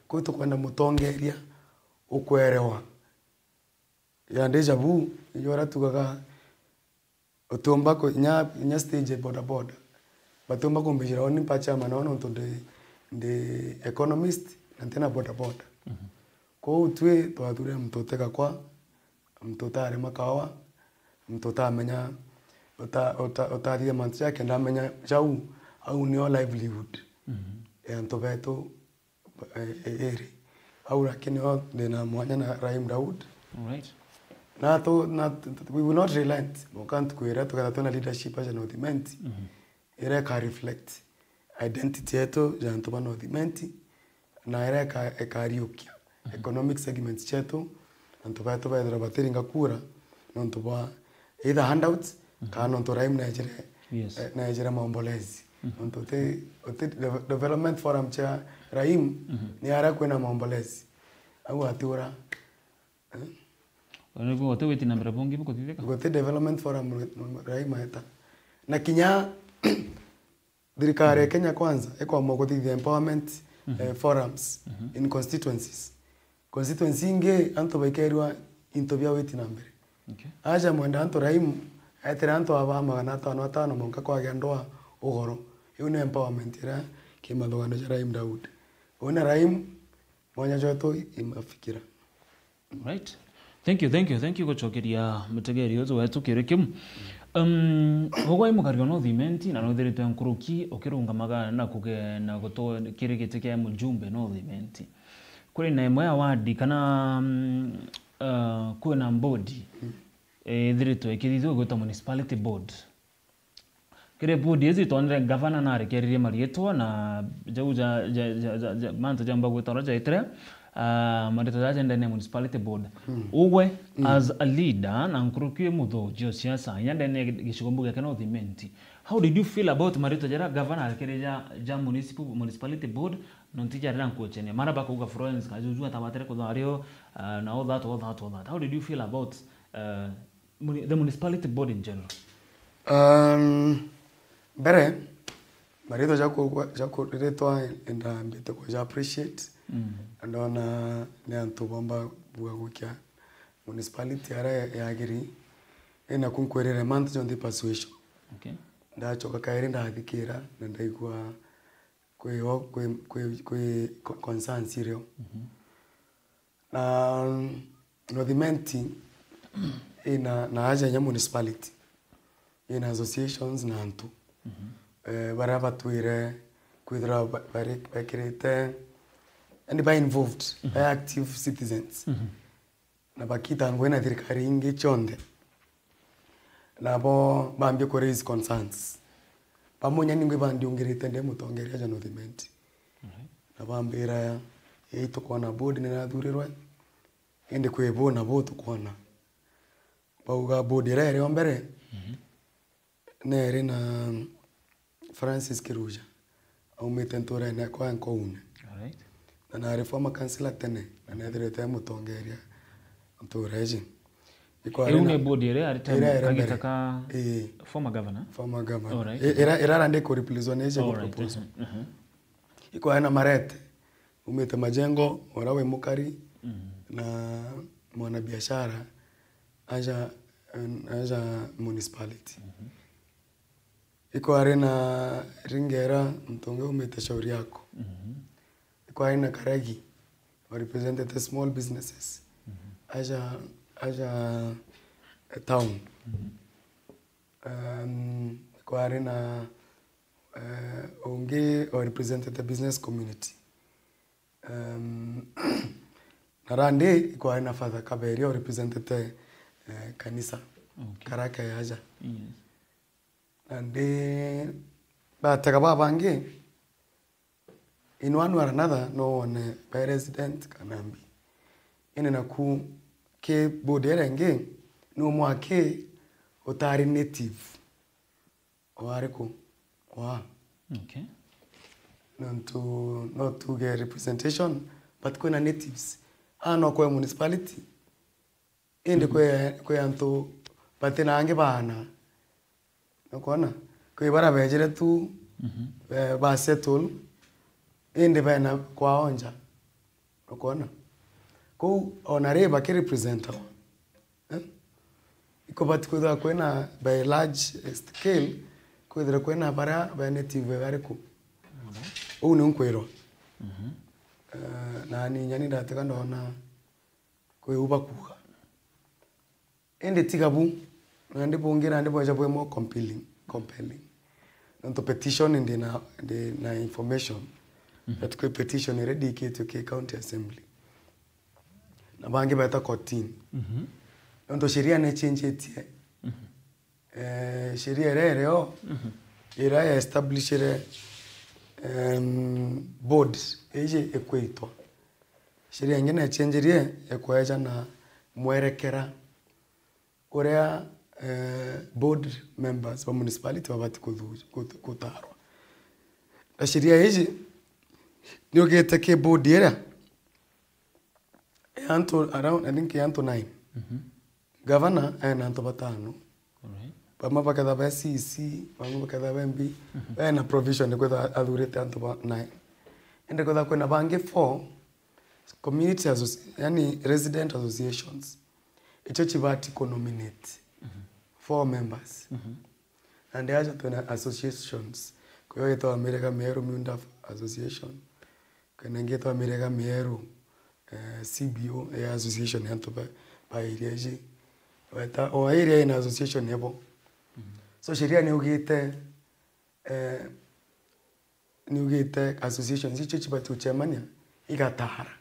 Kuu tukwenda mutongeria ukwerewa. Ya deja vu, iyo uria tugaga, utiumba ku-, inya, inya stage ya boda boda. Batiumba kumbijira uni mpa chairman wao nontu ndi, ndi economist na ntina boda boda. Kwou twi twathurire muntu utegakwa, muntu utarima kaoa, muntu utamenya, uta-, uta-, utathithia mantu jake, ndamenya jau, au nio livelihood ya antu betu. Eh, eh, iri. Au lakini o ndina mwanya na Raim Daud. Alright. Na tu, na tu, tu, we will not relent. Muka ntuku iria tuketha twina leadership aja North Imenti, iria ika reflect identity yetu ja antu ba North Imenti, na iria ika, ikariukia economic segments cietu, antu betu bethira batiringa kura nontu bwa either handouts, kana nontu Raim naejire, yes, eh, naejire maombolezi. Nontu uti, uti de-, development forum cia Raim ni aria kwina maombolezi. Au atiura. Eh? Ona niguo guti gwiti na mbere bungi bukuthithika? Guti development forum Raim aeta. Na kinya thirikari ya Kenya Kwanza ikwamua kuthithia empowerment, eh, forums in constituencies. Constituency ingi antu baikerirwa into bia witi na mbere. Okay. Aja mwenda antu Raim, etire antu aba magana atano atano monka kwagia ndwaa ugoro. Iu ni empowerment iria kimathugano ja Raim Daud. Una Raim, mwanya jwetu imafikira. Right. Thank you, thank you, thank you gucokeria mutegeri uju wetu kiri kiu. Um, ugwe mukari o North Imenti na nuthiritwe nkuruki ukirungamaga na kuge-, na gutu-, kiri giti kia mujumbe North Imenti. Kuri na imwe ya ward kana, mm, uh, kwina board, eh, ithiritwe ikithithua igwitwa municipality board. Kiri board ici twonire gavana narekererie mariitwa na jau ja, ja, ja, ja, ja, mantu jamba gwitwa uria jaitire, Ah, marito jaja ndene ya municipality board. Ugwe, as a leader, na nkuruki muthuji o siasa, inya ndene ya gicigo mbunge kia North Imenti. How did you feel about marito jaria governor arekere ja, ja municipal, municipality board, nontu jaria nkuochenia? Mara bakuuga Florence Kajuju atabatire kuthario, ah, na all that, all that, all that. How did you feel about, ah, muni-, the municipality board in general? Um, mbere, marito jaku-, jaku-, riritwa ndambite kuja appreciate. Na ndona ni antu bomba bua gukia municipality aria yagiri. Ina kunkwirire month jonthe persuasion. Okay. Ndachoka kairi ndathikira na ndaigua kwi o-, kwi, kwi, kwi co-, concerns irio. Na, mm, North Imenti ina, na aja inya municipality, ina associations na antu, eh, baria batwire kwithirwa ba-, bari-, bekirite, yani ba involved, ba active citizens. Na bakita ngugi na thirikari ingi cionthe. Nabo bambia ku raise concerns. Bamwe inya ningwa bandiungirite ndi mutongeria ja North Imenti. Na bambira, "Ii, tukwona board ni nathurirwe, indi kwi bu na bu tukwona." Bauga board iria iri o mbere, neri na Francis Kiruja, aumite nturene kwa Nkoune. Alright. Na nari former councillor tene, na nethirite mutongeria ntura iji. Iu ni board iria yari term, iria iri kagita mbere, ka, ii, former governor? Former governor. Alright. I-, ira, irara ndi ku replace one iji ku propose. Alright, mhm, mhm. Ikwari na Marete, umite Majengo, uria wi mukari, na mwanabiashara, aja, aja municipality. Ikwari na Ringera, muntu ungi umite Shauri Yako. Ikwari na Karagi, wa represented the small businesses. Aja, aja, eh, town. Um, ikwari na, eh, ungi wa represented the business community. Um, na randi ikwari na Father Kaberia wa represented, eh, kanisa. Okay. Karake aja. Yes. Nandi batega babangi, in one way or another, no one by resident kana mbi. Indi naku ki board iria ingi, ni umwe aki utari native o ariku? Wa. Okay. Nontu no tuge representation, but kwina natives. Aa no kwe municipality, indi kwi, kwi antu batina angi baana. Nukwona? Kwi baria bejire tu, eh, ba settle, indi bena kwao nja. Nukwona? Kou ona ri bakirepresentagwa, eh? Ikubati kwithirwa kwina by large scale, kwithirwa kwina baria be native bariku. Uu niu nkwirwa. Eh, na ni nyani ndatiga ndona kwi u bakuuga. Indi tiga bu, nandi bungi nandi bweja bwi more compelling, compelling. Nontu petition ndi na, ndi na information that kwi petition iria ndikitwe ki county assembly. Na bangi beta kotini. Nontu sheria ni ichenjitie. Eh, sheria iria irio, iria ya establishire, em, board iji ikwitwa. Sheria ingi nechenjirie ikweja na mwerekera uria, eh, board members ba municipality babati kuthu-, kut-, kutarwa. Na sheria iji niugite ki board iria ya antu around, I think ya antu nine. Governor ena antu batano. Alright. Bamwe baketha be C E C, bamwe baketha be M P, bena provision kwetha athurite antu ba nine. Ende kwetha kwina bangi four community associ-, yani resident associations. Icho chibati ku nominate four members. Nandi aja twina associations. Kwa hiyo itwa Mirega Mieru Miunda Association. Kwina ingi itwa Mirega Mieru, eh, C B O, ya association ya antu ba, ba area iji. Weta, o area ina association yabo. So sheria niugite, eh, niugite associations icio cibati gucemania, igatara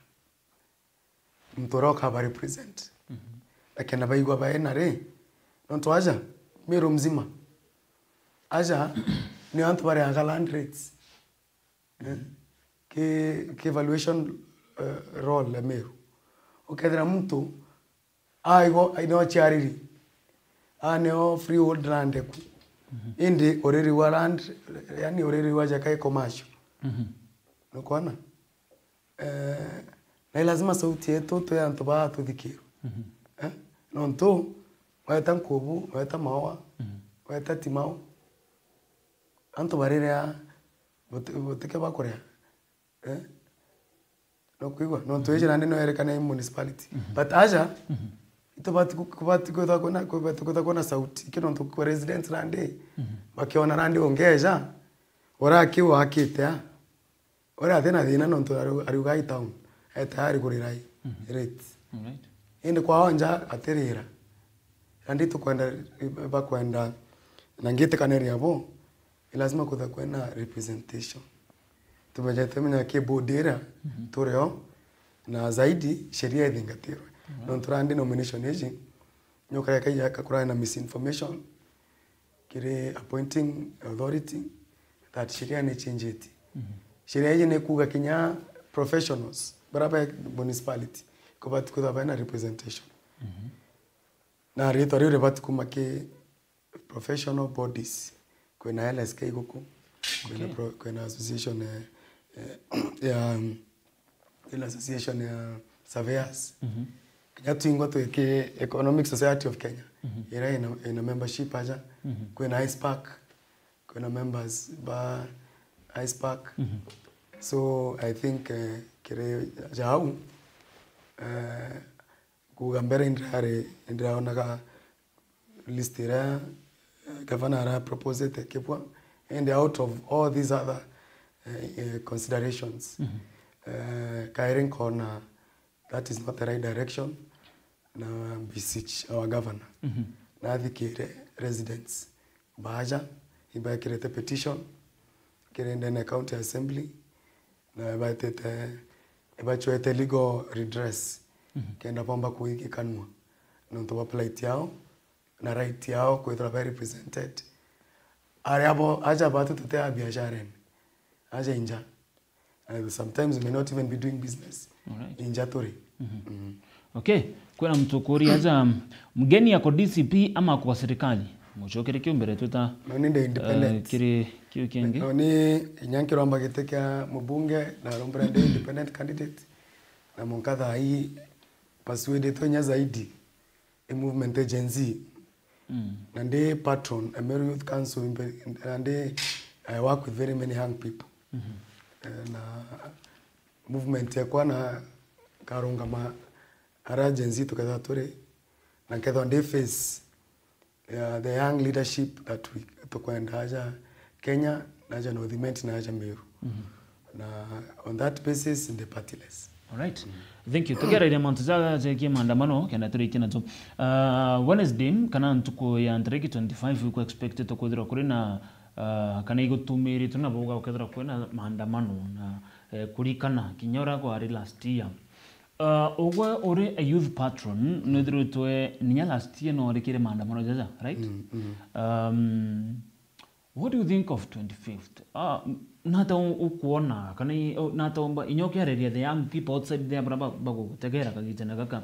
muntu uria ukaba represent. Lakini baigua baena ri, nontu aja, Meru mzima. Aja, ni antu bareaga land rates. Eh? Ki, ki valuation, eh, role ya Meru. Ukethira muntu aigo, ai nio ciariri. A nio freehold land eku. Indi uriri wa land, yani uriri wa jaka i commercial. Nukwona? Eh, na i lazima sauti yetu twi antu baa tuthikirwe. Eh? Nontu, weta nkubu, weta maua, weta timau, antu bariria buti-, butike bakuria. Eh? Nukwigua? Nontu iji nandi no yerekana i municipality. But aja, itubati ku-, kubati kwithwa kwina, kubati kwithwa kwina sauti. Iki nontu kwa residents nandi, bakiona nandi ungeja, urakiu akite a. Uria atina thina nontu ari-, ariuga i town, e tayari kurira i rate. Alright. Indi kwao nja atirira. Nandi tukwenda, bakwenda, na ngitikaniria bo, i lazima kwithwa kwina representation. Tumenyete menya ki board iria turio, na zaidi sheria ithingatirwe. Nontu randi nomination iji, nyoka ya kaiya kakurana na misinformation, kiri appointing authority that sheria ni changetie. Sheria iji ni kuuga kinya professionals, bara ba municipality, kubati kwithwa bena representation. Na ritwa riu ribati kuma ki professional bodies. Kwina L S K guku, kwina pro-, kwina association, eh, eh, ya, um, kwina association ya surveyors. Kinya twingwa twi ki Economic Society of Kenya, iria ina, ina membership aja. Kwina ISPAC, kwina members ba ISPAC. So I think, eh, kiri jau, eh, kuuga mbere indirari, indiraonaga list iria, eh, gavana ara proposete kibwa, and out of all these other, eh, eh, considerations, eh, kairi nkona that is not the right direction, na beseech our governor, na athikire residents baja, ibekirite petition kiri ndene ya county assembly, na ibatite, ibachwete legal redress, kenda bomba kuigikanua nontu bwa plight yao na right yao kwithirwa be represented. Aria bo, aja batu tuti a biasharene, aja inja. And sometimes we may not even be doing business. Alright. Inja turi. Mm. Okay, kwina muntu ukuria aja, mgeni ako D C P ama kwa serikali? Mucokere kiu mbere twita, no, ni ndi independent. Eh, kiri kiu kingi. No, ni inya nkiromba giti kia mubunge, na rombera ndi independent candidate. Na munka thaa ii persuadetwe inya zaidi i movement ya Gen Z. Na ndi patron ya Meru Youth Council, na ndi, I work with very many young people. Eh, na movement yakwa na karungama ara Gen Z tukethwa turi, na nkethwa ndi face ya the young leadership that we, tukwenda aja Kenya, na aja North Imenti, na aja Meru. Na on that basis, ndi partyless. Alright. Thank you. Tukiarairia mantu ja, jegie maandamano, kenda turikie najo. Uh, Wednesday, kana ntuku ya ntariki twenty-five, iku expected kwithirwa kuri na, uh, kana igutumiritwe na bauga gukethirwa kwina maandamano na, eh, kurikana kinya uria kwari last year. Uh, ugwe uri a youth patron, nwithiritwe ninya last year no urikire maandamano jaja, right? Um, what do you think of twenty-fifth? Ah, m-, nata u-, ukuona, kana i-, o, nata umba, inya ukiariria the young people outside there, bara ba-, bagugutegera kagitene gaka.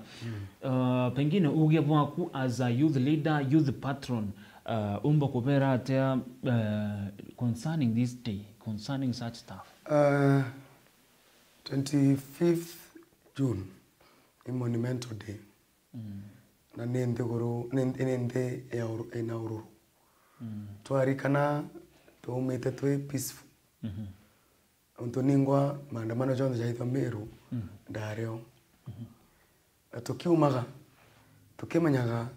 Uh, pengine uge bwaku as a youth leader, youth patron, uh, umba kubera atia, uh, concerning this day, concerning such stuff? Uh, twenty-fifth June ni monumental day. Na ni nthiguru, ni, ni nthi ya uru-, ina ururu. Twarikana twaumite twi peaceful. Untu ningwa maandamano jonthe jaithwa Meru, ndario. Na tukiumaga, tukimenyaga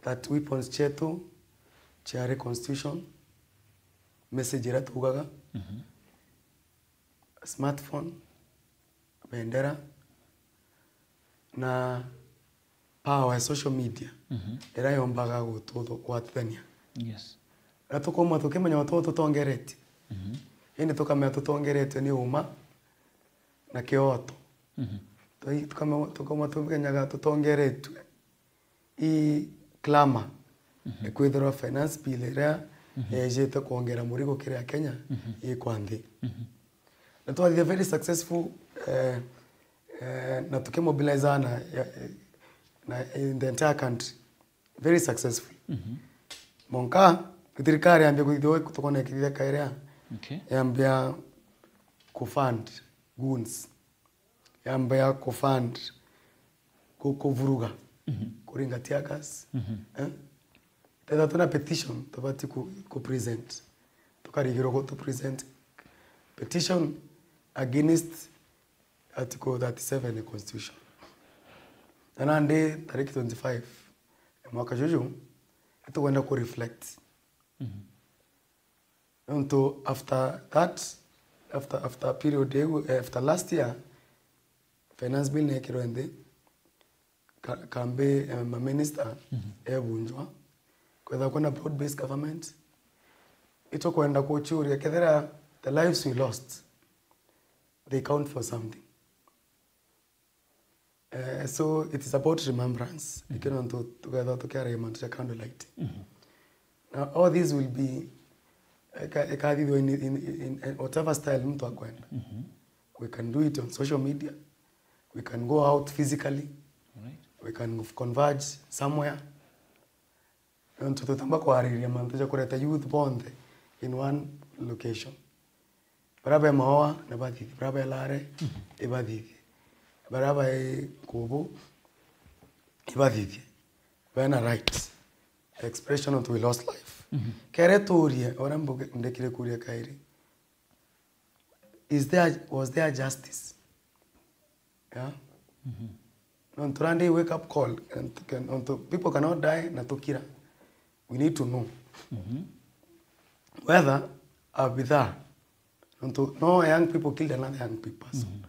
that weapons cietu ciari constitution, message iria tuugaga, smartphone, bendera, na power ya social media iria yombaga gututhu-, gwatithania. Yes. Na tukauma tukimenya utu tutongeretue. Indi tukamenya tutongeretue ni uma na kioto. Twi-, tukame-, tukauma tumenyaga tutongeretue i clamor, ikwithirwa finance bill iria yejite kwongera murigo kiri Akenya i kwa nthi. Na twathithia very successful, eh, Eh, na tukimobilize na, ya, na in the entire country. Very successful. Monka, thirikari yambia kwithirwa tukona ikithithia kairia. Okay. Yambia kufund goons. Yambia kufund ku-, kuvuruga. Kuringa tear gas. Eh? Tetha tuna petition, tubati ku, ku present. Tukarigirwa ku tu present petition against Article thirty-seven ya Constitution. Na nandi tariki twenty-five ya mwaka juju, itukwenda ku reflect. Nontu after that, after, after period iu, eh, after last year, finance bill neekirwe nthi, ka-, kambi, eh, ma minister ebunjwa, kwethagwa kwina broad based government. Itukwenda kuchuria kethira the lives we lost, they count for something. Eh, so it is about remembrance. Ikio nontu tukethwa tukiaragia mantu ja candlelight. Na all these will be, eka-, ikathithwa in, in, in, in whatever style mtu akwenda. We can do it on social media. We can go out physically. Alright. We can converge somewhere. Nontu tutamba kwariria mantu ja kureta youth bonthe in one location. Baria be Maoa na bathithie, baria be Lare ibathithie, baria be Kubu ibathithie. Bena right expression untu we lost life. Kere turie, uria mbuge-, ndekire kuria kairi, is there, was there justice? Yeah? Nontu randi wake up call, and can, nontu people cannot die na tukira. We need to know whether a bidhaa, nontu no young people killed another young pe-, person.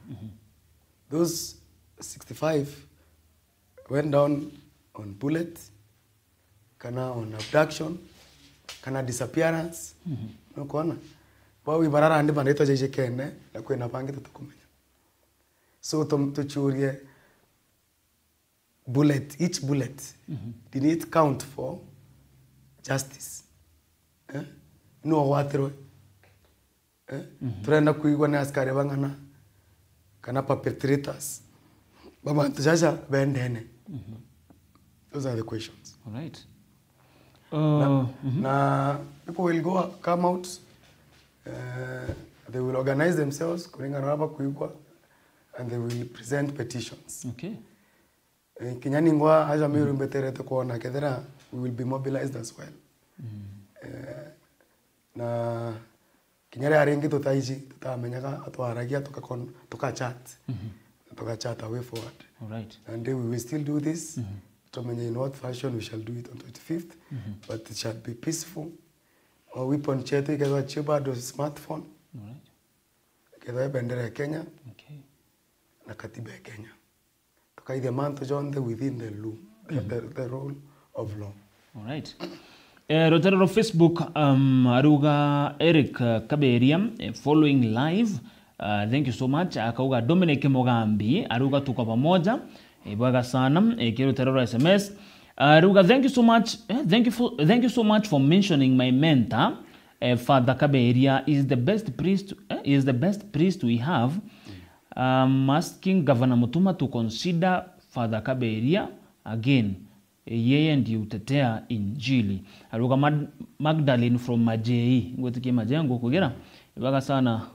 Those sixty-five went down on bullet, kana on abduction, kana disappearance. Nukwona? Bau ibarara ndi banditwa jaijikene, na kwina bangi tutakumenya. So, tum-, tuchurie bullet, each bullet, did it count for justice? Eh? No gwatirwe. Eh? Turenda kuigwa ni askari bang'ana, kana perpetrators ba mantu jaja bendene. Those are the questions. Alright. Na, Uh, na people will go, come out, uh, they will organize themselves kuringana na bakwigwa, and they will present petitions. Okay. Eh, kinya ningwa aja Meru mbeterete kwona kethira we will be mobilized as well. Eh, na kinya ria ringi tutaiji, tutamenyaga, atwaragia, tukakon-, tukachat. Tukachat a way forward. Alright. And we will still do this. Tumenye in what fashion we shall do it on twenty-fifth, but it shall be peaceful. Our weapon chetu ikethwa cio bado smartphone, Alright. ikethwa bendera ya Kenya Okay. na katiba ya Kenya. Tukaithia mantu jonthe within the law, the, the rule of law. Alright. Eh, rutaro rwa Facebook, um, aruga Eric, uh, Kaberia, eh, following live. Uh, thank you so much. Akauga Dominic Mugambi, aruga tuko pamoja. Eh, bwega sana. Eh, kiri rutaro rwa S M S. Aruga thank you so much. Eh, thank you for, thank you so much for mentioning my mentor. Eh, Father Kaberia is the best priest, eh, is the best priest we have. I'm asking Governor Mutuma to consider Father Kaberia again. Yeye ndiye utetea injili. Aruga Mag-, Magdalene from Majei. Ngwitikie Majengo kugira. Ibwega sana,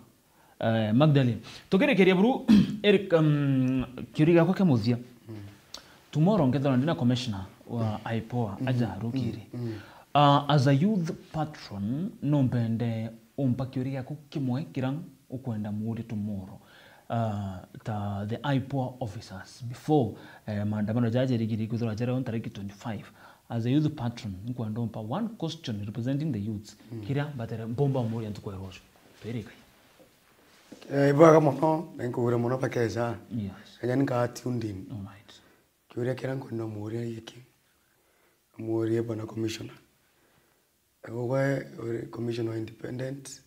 eh, Magdalene. Tukirikiria buru, Eric, um, kiuria giakwa kia muthia. Tomorrow nkethirwa ndina commissioner wa IPOA, aja rukiri. Uh, as a youth patron, no mpende umpa kiuria giaku kimwe kira ukwenda muurie tomorrow. Uh, ta the IPOA officers, before, eh, maandamano jaja jarigiri kwithirwa jari on tariki twenty-five. As a youth patron, nkwenda umpa one question representing the youths. Kiria mbatere mbomba umuria ntuku ya rucio. Twirikai. Eh, ibwega mono, na nkugwira mono bakeja. Yes. Kenya nkaa tuned in. Alright. Kiuria kiria nkwenda muuria giki. Muurie bwana commissioner. Ugwe uri commissioner wa independent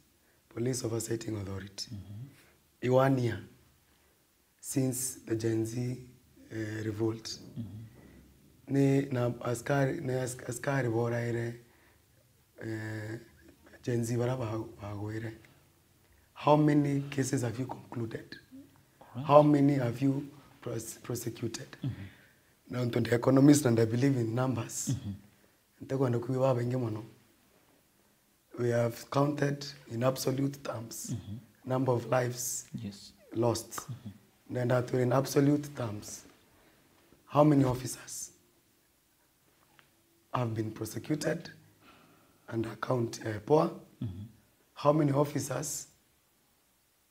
police oversighting authority. I one year since the Gen Z, eh, revolt. Ni na askari, ni as-, askari boraire, eh, Gen Z bara ba-, bagwire. How many cases have you concluded? How many have you pros-, prosecuted. Nontu ndi economist and I believe in numbers. Ntikwenda kwiwa babaingi mono. We have counted in absolute terms, number of lives Yes. lost. Ndenda twire in absolute terms, how many officers have been prosecuted and account, eh, poor? How many officers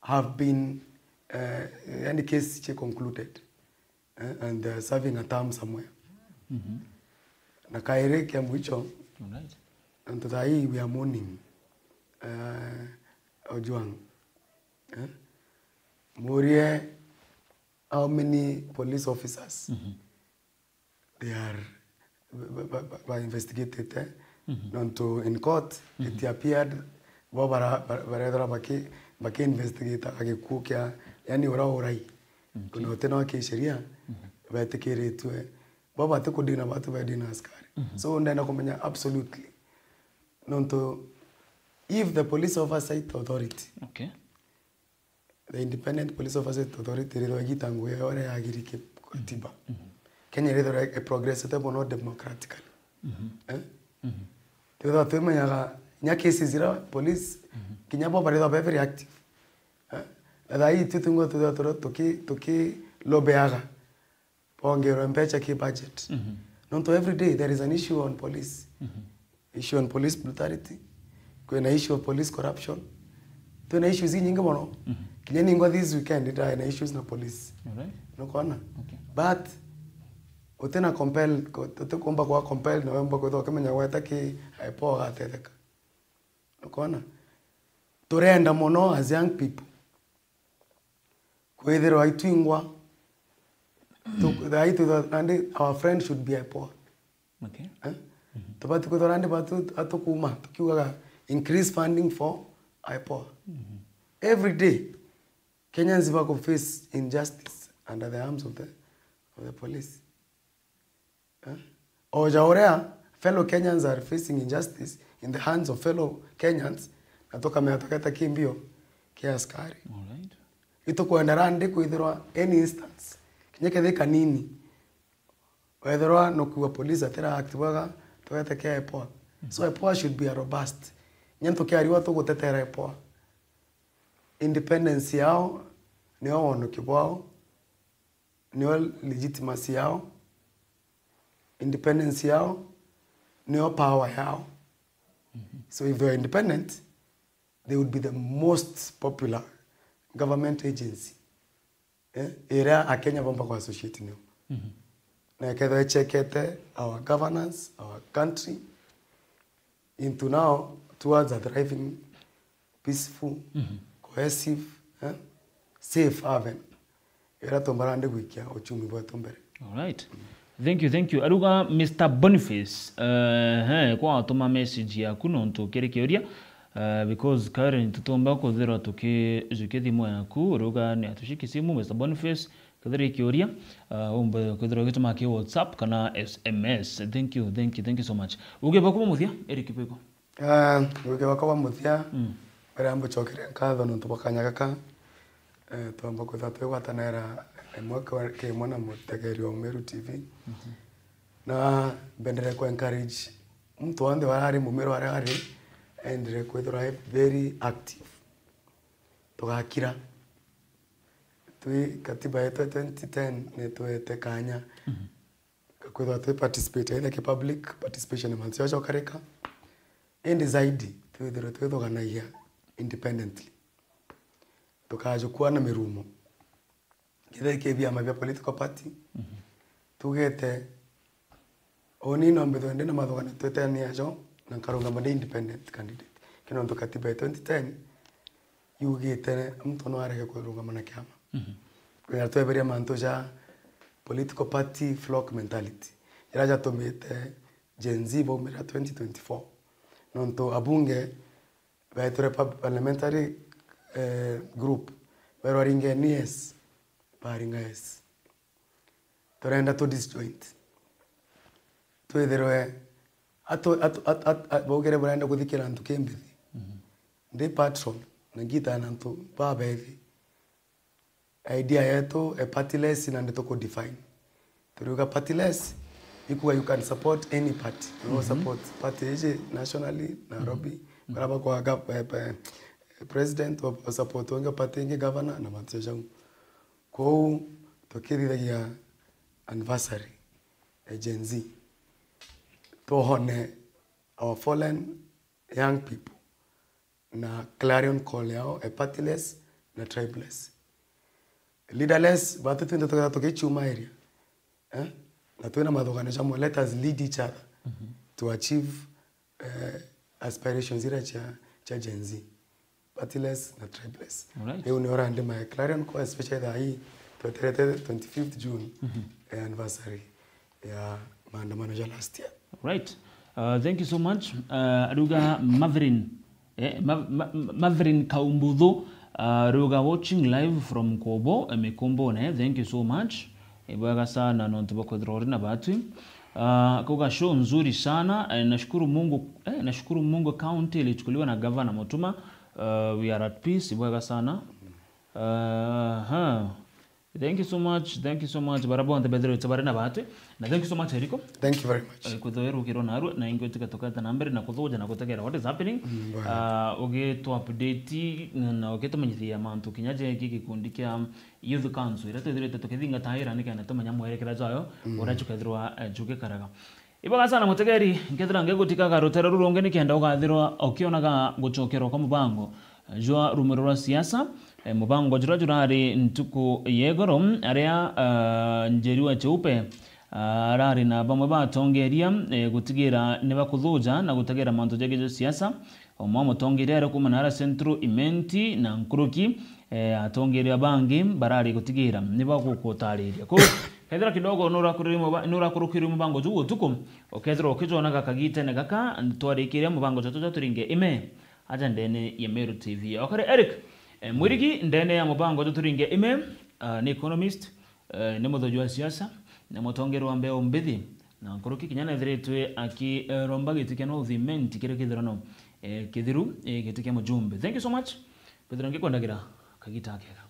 have been, eh, yani case cie concluded, eh, and they are serving a term somewhere? Na kairi kia mwicho, Alright. Antu thaa hii we are mourning, eh, Ojwang. Eh? Murie how many police officers they are ba, ba, ba, ba investigated, eh? Nontu in court it appeared bo bara, bara, barethera baki, baki investigate gikuo kia, yani ura urai. Kuna utina wa kisheria betikiritue. Bo batikudina batu bedina askari. So ndenda kumenya absolutely. Nontu if the police oversight authority, Okay. the independent police oversight authority, rithwa igita ngugi ya uria yagiri ki-, katiba. Kenya rithwa e progressete mono democratically. Eh? Rithwa twimenyaga nya cases ira police, kinya bo barithwa be very active. Eh? Na thaa hii tu tingwa tu tu tuki, tuki lobeaga bongerwe mbeca ki budget. Nontu every day there is an issue on police. Issue on police brutality. Kwina issue of police corruption. Twina issues inyingi mono. Kinya ningwa this weekend ndai na issues na police. Alright. Nukona? Okay. But utina compel, utikumba kwa compel na wemba kwithwa ukimenya gweta ki IPOA ugatetheka. Nukona? Turenda mono as young people kwithirwa itwingwa tu-, thaa hii twithirwa nandi our friend should be IPOA. Okay. Eh? Tubati kwithirwa nandi batu atukuma tukiugaga increase funding for IPOA. Every day Kenyans bako face injustice under the arms of the, of the police. Eh? Oja uria fellow Kenyans are facing injustice in the hands of fellow Kenyans, na tukamenya tuketa kimbio kia askari. Alright. Itukwendera ndi kwithirwa any instance, kinya kethi kanini, wethirwa nukua police atira act bwega, tugete kia IPOA. So IPOA should be a robust. Nyantu kiariwa tugutetera IPOA. Independence yao, nio wonoki bwao, nio legitimacy yao, independence yao, nio power yao. So if they are independent, they would be the most popular government agency, eh, iria Akenya bomba ku associate nio. Na ikethwa ichekete our governance, our country, into now towards a thriving, peaceful, cohesive, eh, safe haven iria tumbara ndi gwikia uchumi bwetu mbere. Alright. Thank you, thank you. Aruga Mister Boniface, eh, he, kwa atuma message yaku nontu kiri kiuria, eh, because current tutomba kuthirwa tukijukia thimu yaku, uruga ni atushiki simu, Mister Boniface, kethira ikiuria, uh, umbe kwithirwa ugituma ki WhatsApp kana S M S. Thank you, thank you, thank you so much. Uge bwa kuba muthia, Eric Bwiko. Ah, uge bwa kuba muthia, mbere ya mbucokeria nkatho nontu bwa kanya gaka, eh, twamba kwithirwa twigwatanira imwe kwa, ki imwe na mutegeri wa Umeru T V. Na mbendere ku encourage muntu wonthe warari Mumeru aria ari, endere kwithirwa e very active. Tugakira. Twi katiba yetu ya twenty ten nitwete kanya ga kwithirwa twi participate either ki public participation months cio cionkarika, indi zaidi twithirwe twithuganagia independently, tukajukua na mirumo. Kethira ki biama bia political party, tugete, uni no mbithwe ndi na mathugano twetania jo, na nkarungama ndi independent candidate. Kino ntu katiba ya twenty ten yugite muntu no arege kurungama na kiama. Kwina tweberia mantu ja political party flock mentality, jira jatumite Gen Z baumira twenty twenty-four. Nontu abunge beetire pub-, parliamentary, eh, group, berwa ringeni yes, baringa yes. Turenda tu disjoint. Twithirwe atu, atu, at, at, at, baugire barenda kuthikira antu kimbithi. Ndi patron, na ngita na antu babethi. Idea yetu e partyless na ndeto ku define. Turiuga partyless, ikuga you can support any party. No support party iji nationally, Nairobi, bara bakwa gov-, eh, eh, president, o support wengi party ingi, governor na mantu ja jau. Kou tukithithagia anniversary ya Gen Z. Tuhone our fallen young people na clarion call yao e partyless na tribeless. Leaderless, batu twinthe tukethira tugichumairia. Eh? Na twina mathuganio jamwe, let us lead each other to achieve, eh, aspirations iria cia, cia Gen Z. Partyless na tribeless. Alright. Riu nio randi my clarion call, especially thaa hii, tweterete twenty-fifth June, eh, anniversary ya maandamano ja last year. Right. Uh, thank you so much. Uh, aruga Matherin, eh, Ma-, Ma-, Matherin Kaumbuthu, uh, aruga watching live from Kobo, eh, Mikombone. Thank you so much. Eh, bwega sana nontu bwa kwithirwa uri na batwi. Uh, kuga show nzuri sana. Eh, nashukuru Mungu, eh, nashukuru Mungu county ilichukuliwa na Governor Mutuma. Uh, we are at peace. Bwega sana. Uh, huh. Thank you so much, thank you so much. Bara bonthe bethirite bari na batwi. Na thank you so much, Eriko. Thank you very much. Eh, kwithirwa urukirwe narua, na ingi tugatukata na mbere na kuthuja na gutegera what is happening. Mm, bwana. Ah, ugitu update na, na ugitumenyithia mantu kinya jegi gikundi kia Youth Council, iria twithirite tukithingataira nikenda tumenya mwerekera jayo, uria jukethirwa, eh, jugikaraga. Ibwega sana mutegeri, nkethira ngigutikaga rutere ruru rungi nikenda ugathirwa ukionaga gucokerwa kwa mubango jwa rumuri rwa siasa, eh, mubango juria jurari ntuku ya igoro, aria, ah, Njeri wa Cheupe, ah, arari na bamwe ba atongeria, eh, gutigira nibakuthuja na gutegera mantu jegi ja siasa. Umwe wa mutongeria ari kuuma nara Central Imenti na nkuruki, eh, atongeria bangi barari gutigira nibagukutariria. Kou, kethira kidogo nurakurukirwe muba-, nurakurukirwe mubango juu utuku, ukethirwa ukijonaga kagitene gaka, twarikiria mubango jatu jwa Turinge Ime aja ndene ya Meru T V. Okare Eric, eh, mwirigi ndene ya mubango jwa Turinge Ime, ah, ni economist, eh, ni muthuji wa siasa, ni mutongeria wa mbeu mbithi, na nkuruki kinya nethiritwe akiromba giti kia North Imenti kiria kithirano, eh, kithiru, eh, giti kia mujumbe. Thank you so much. Mbithira ngikwendagira kagita kega.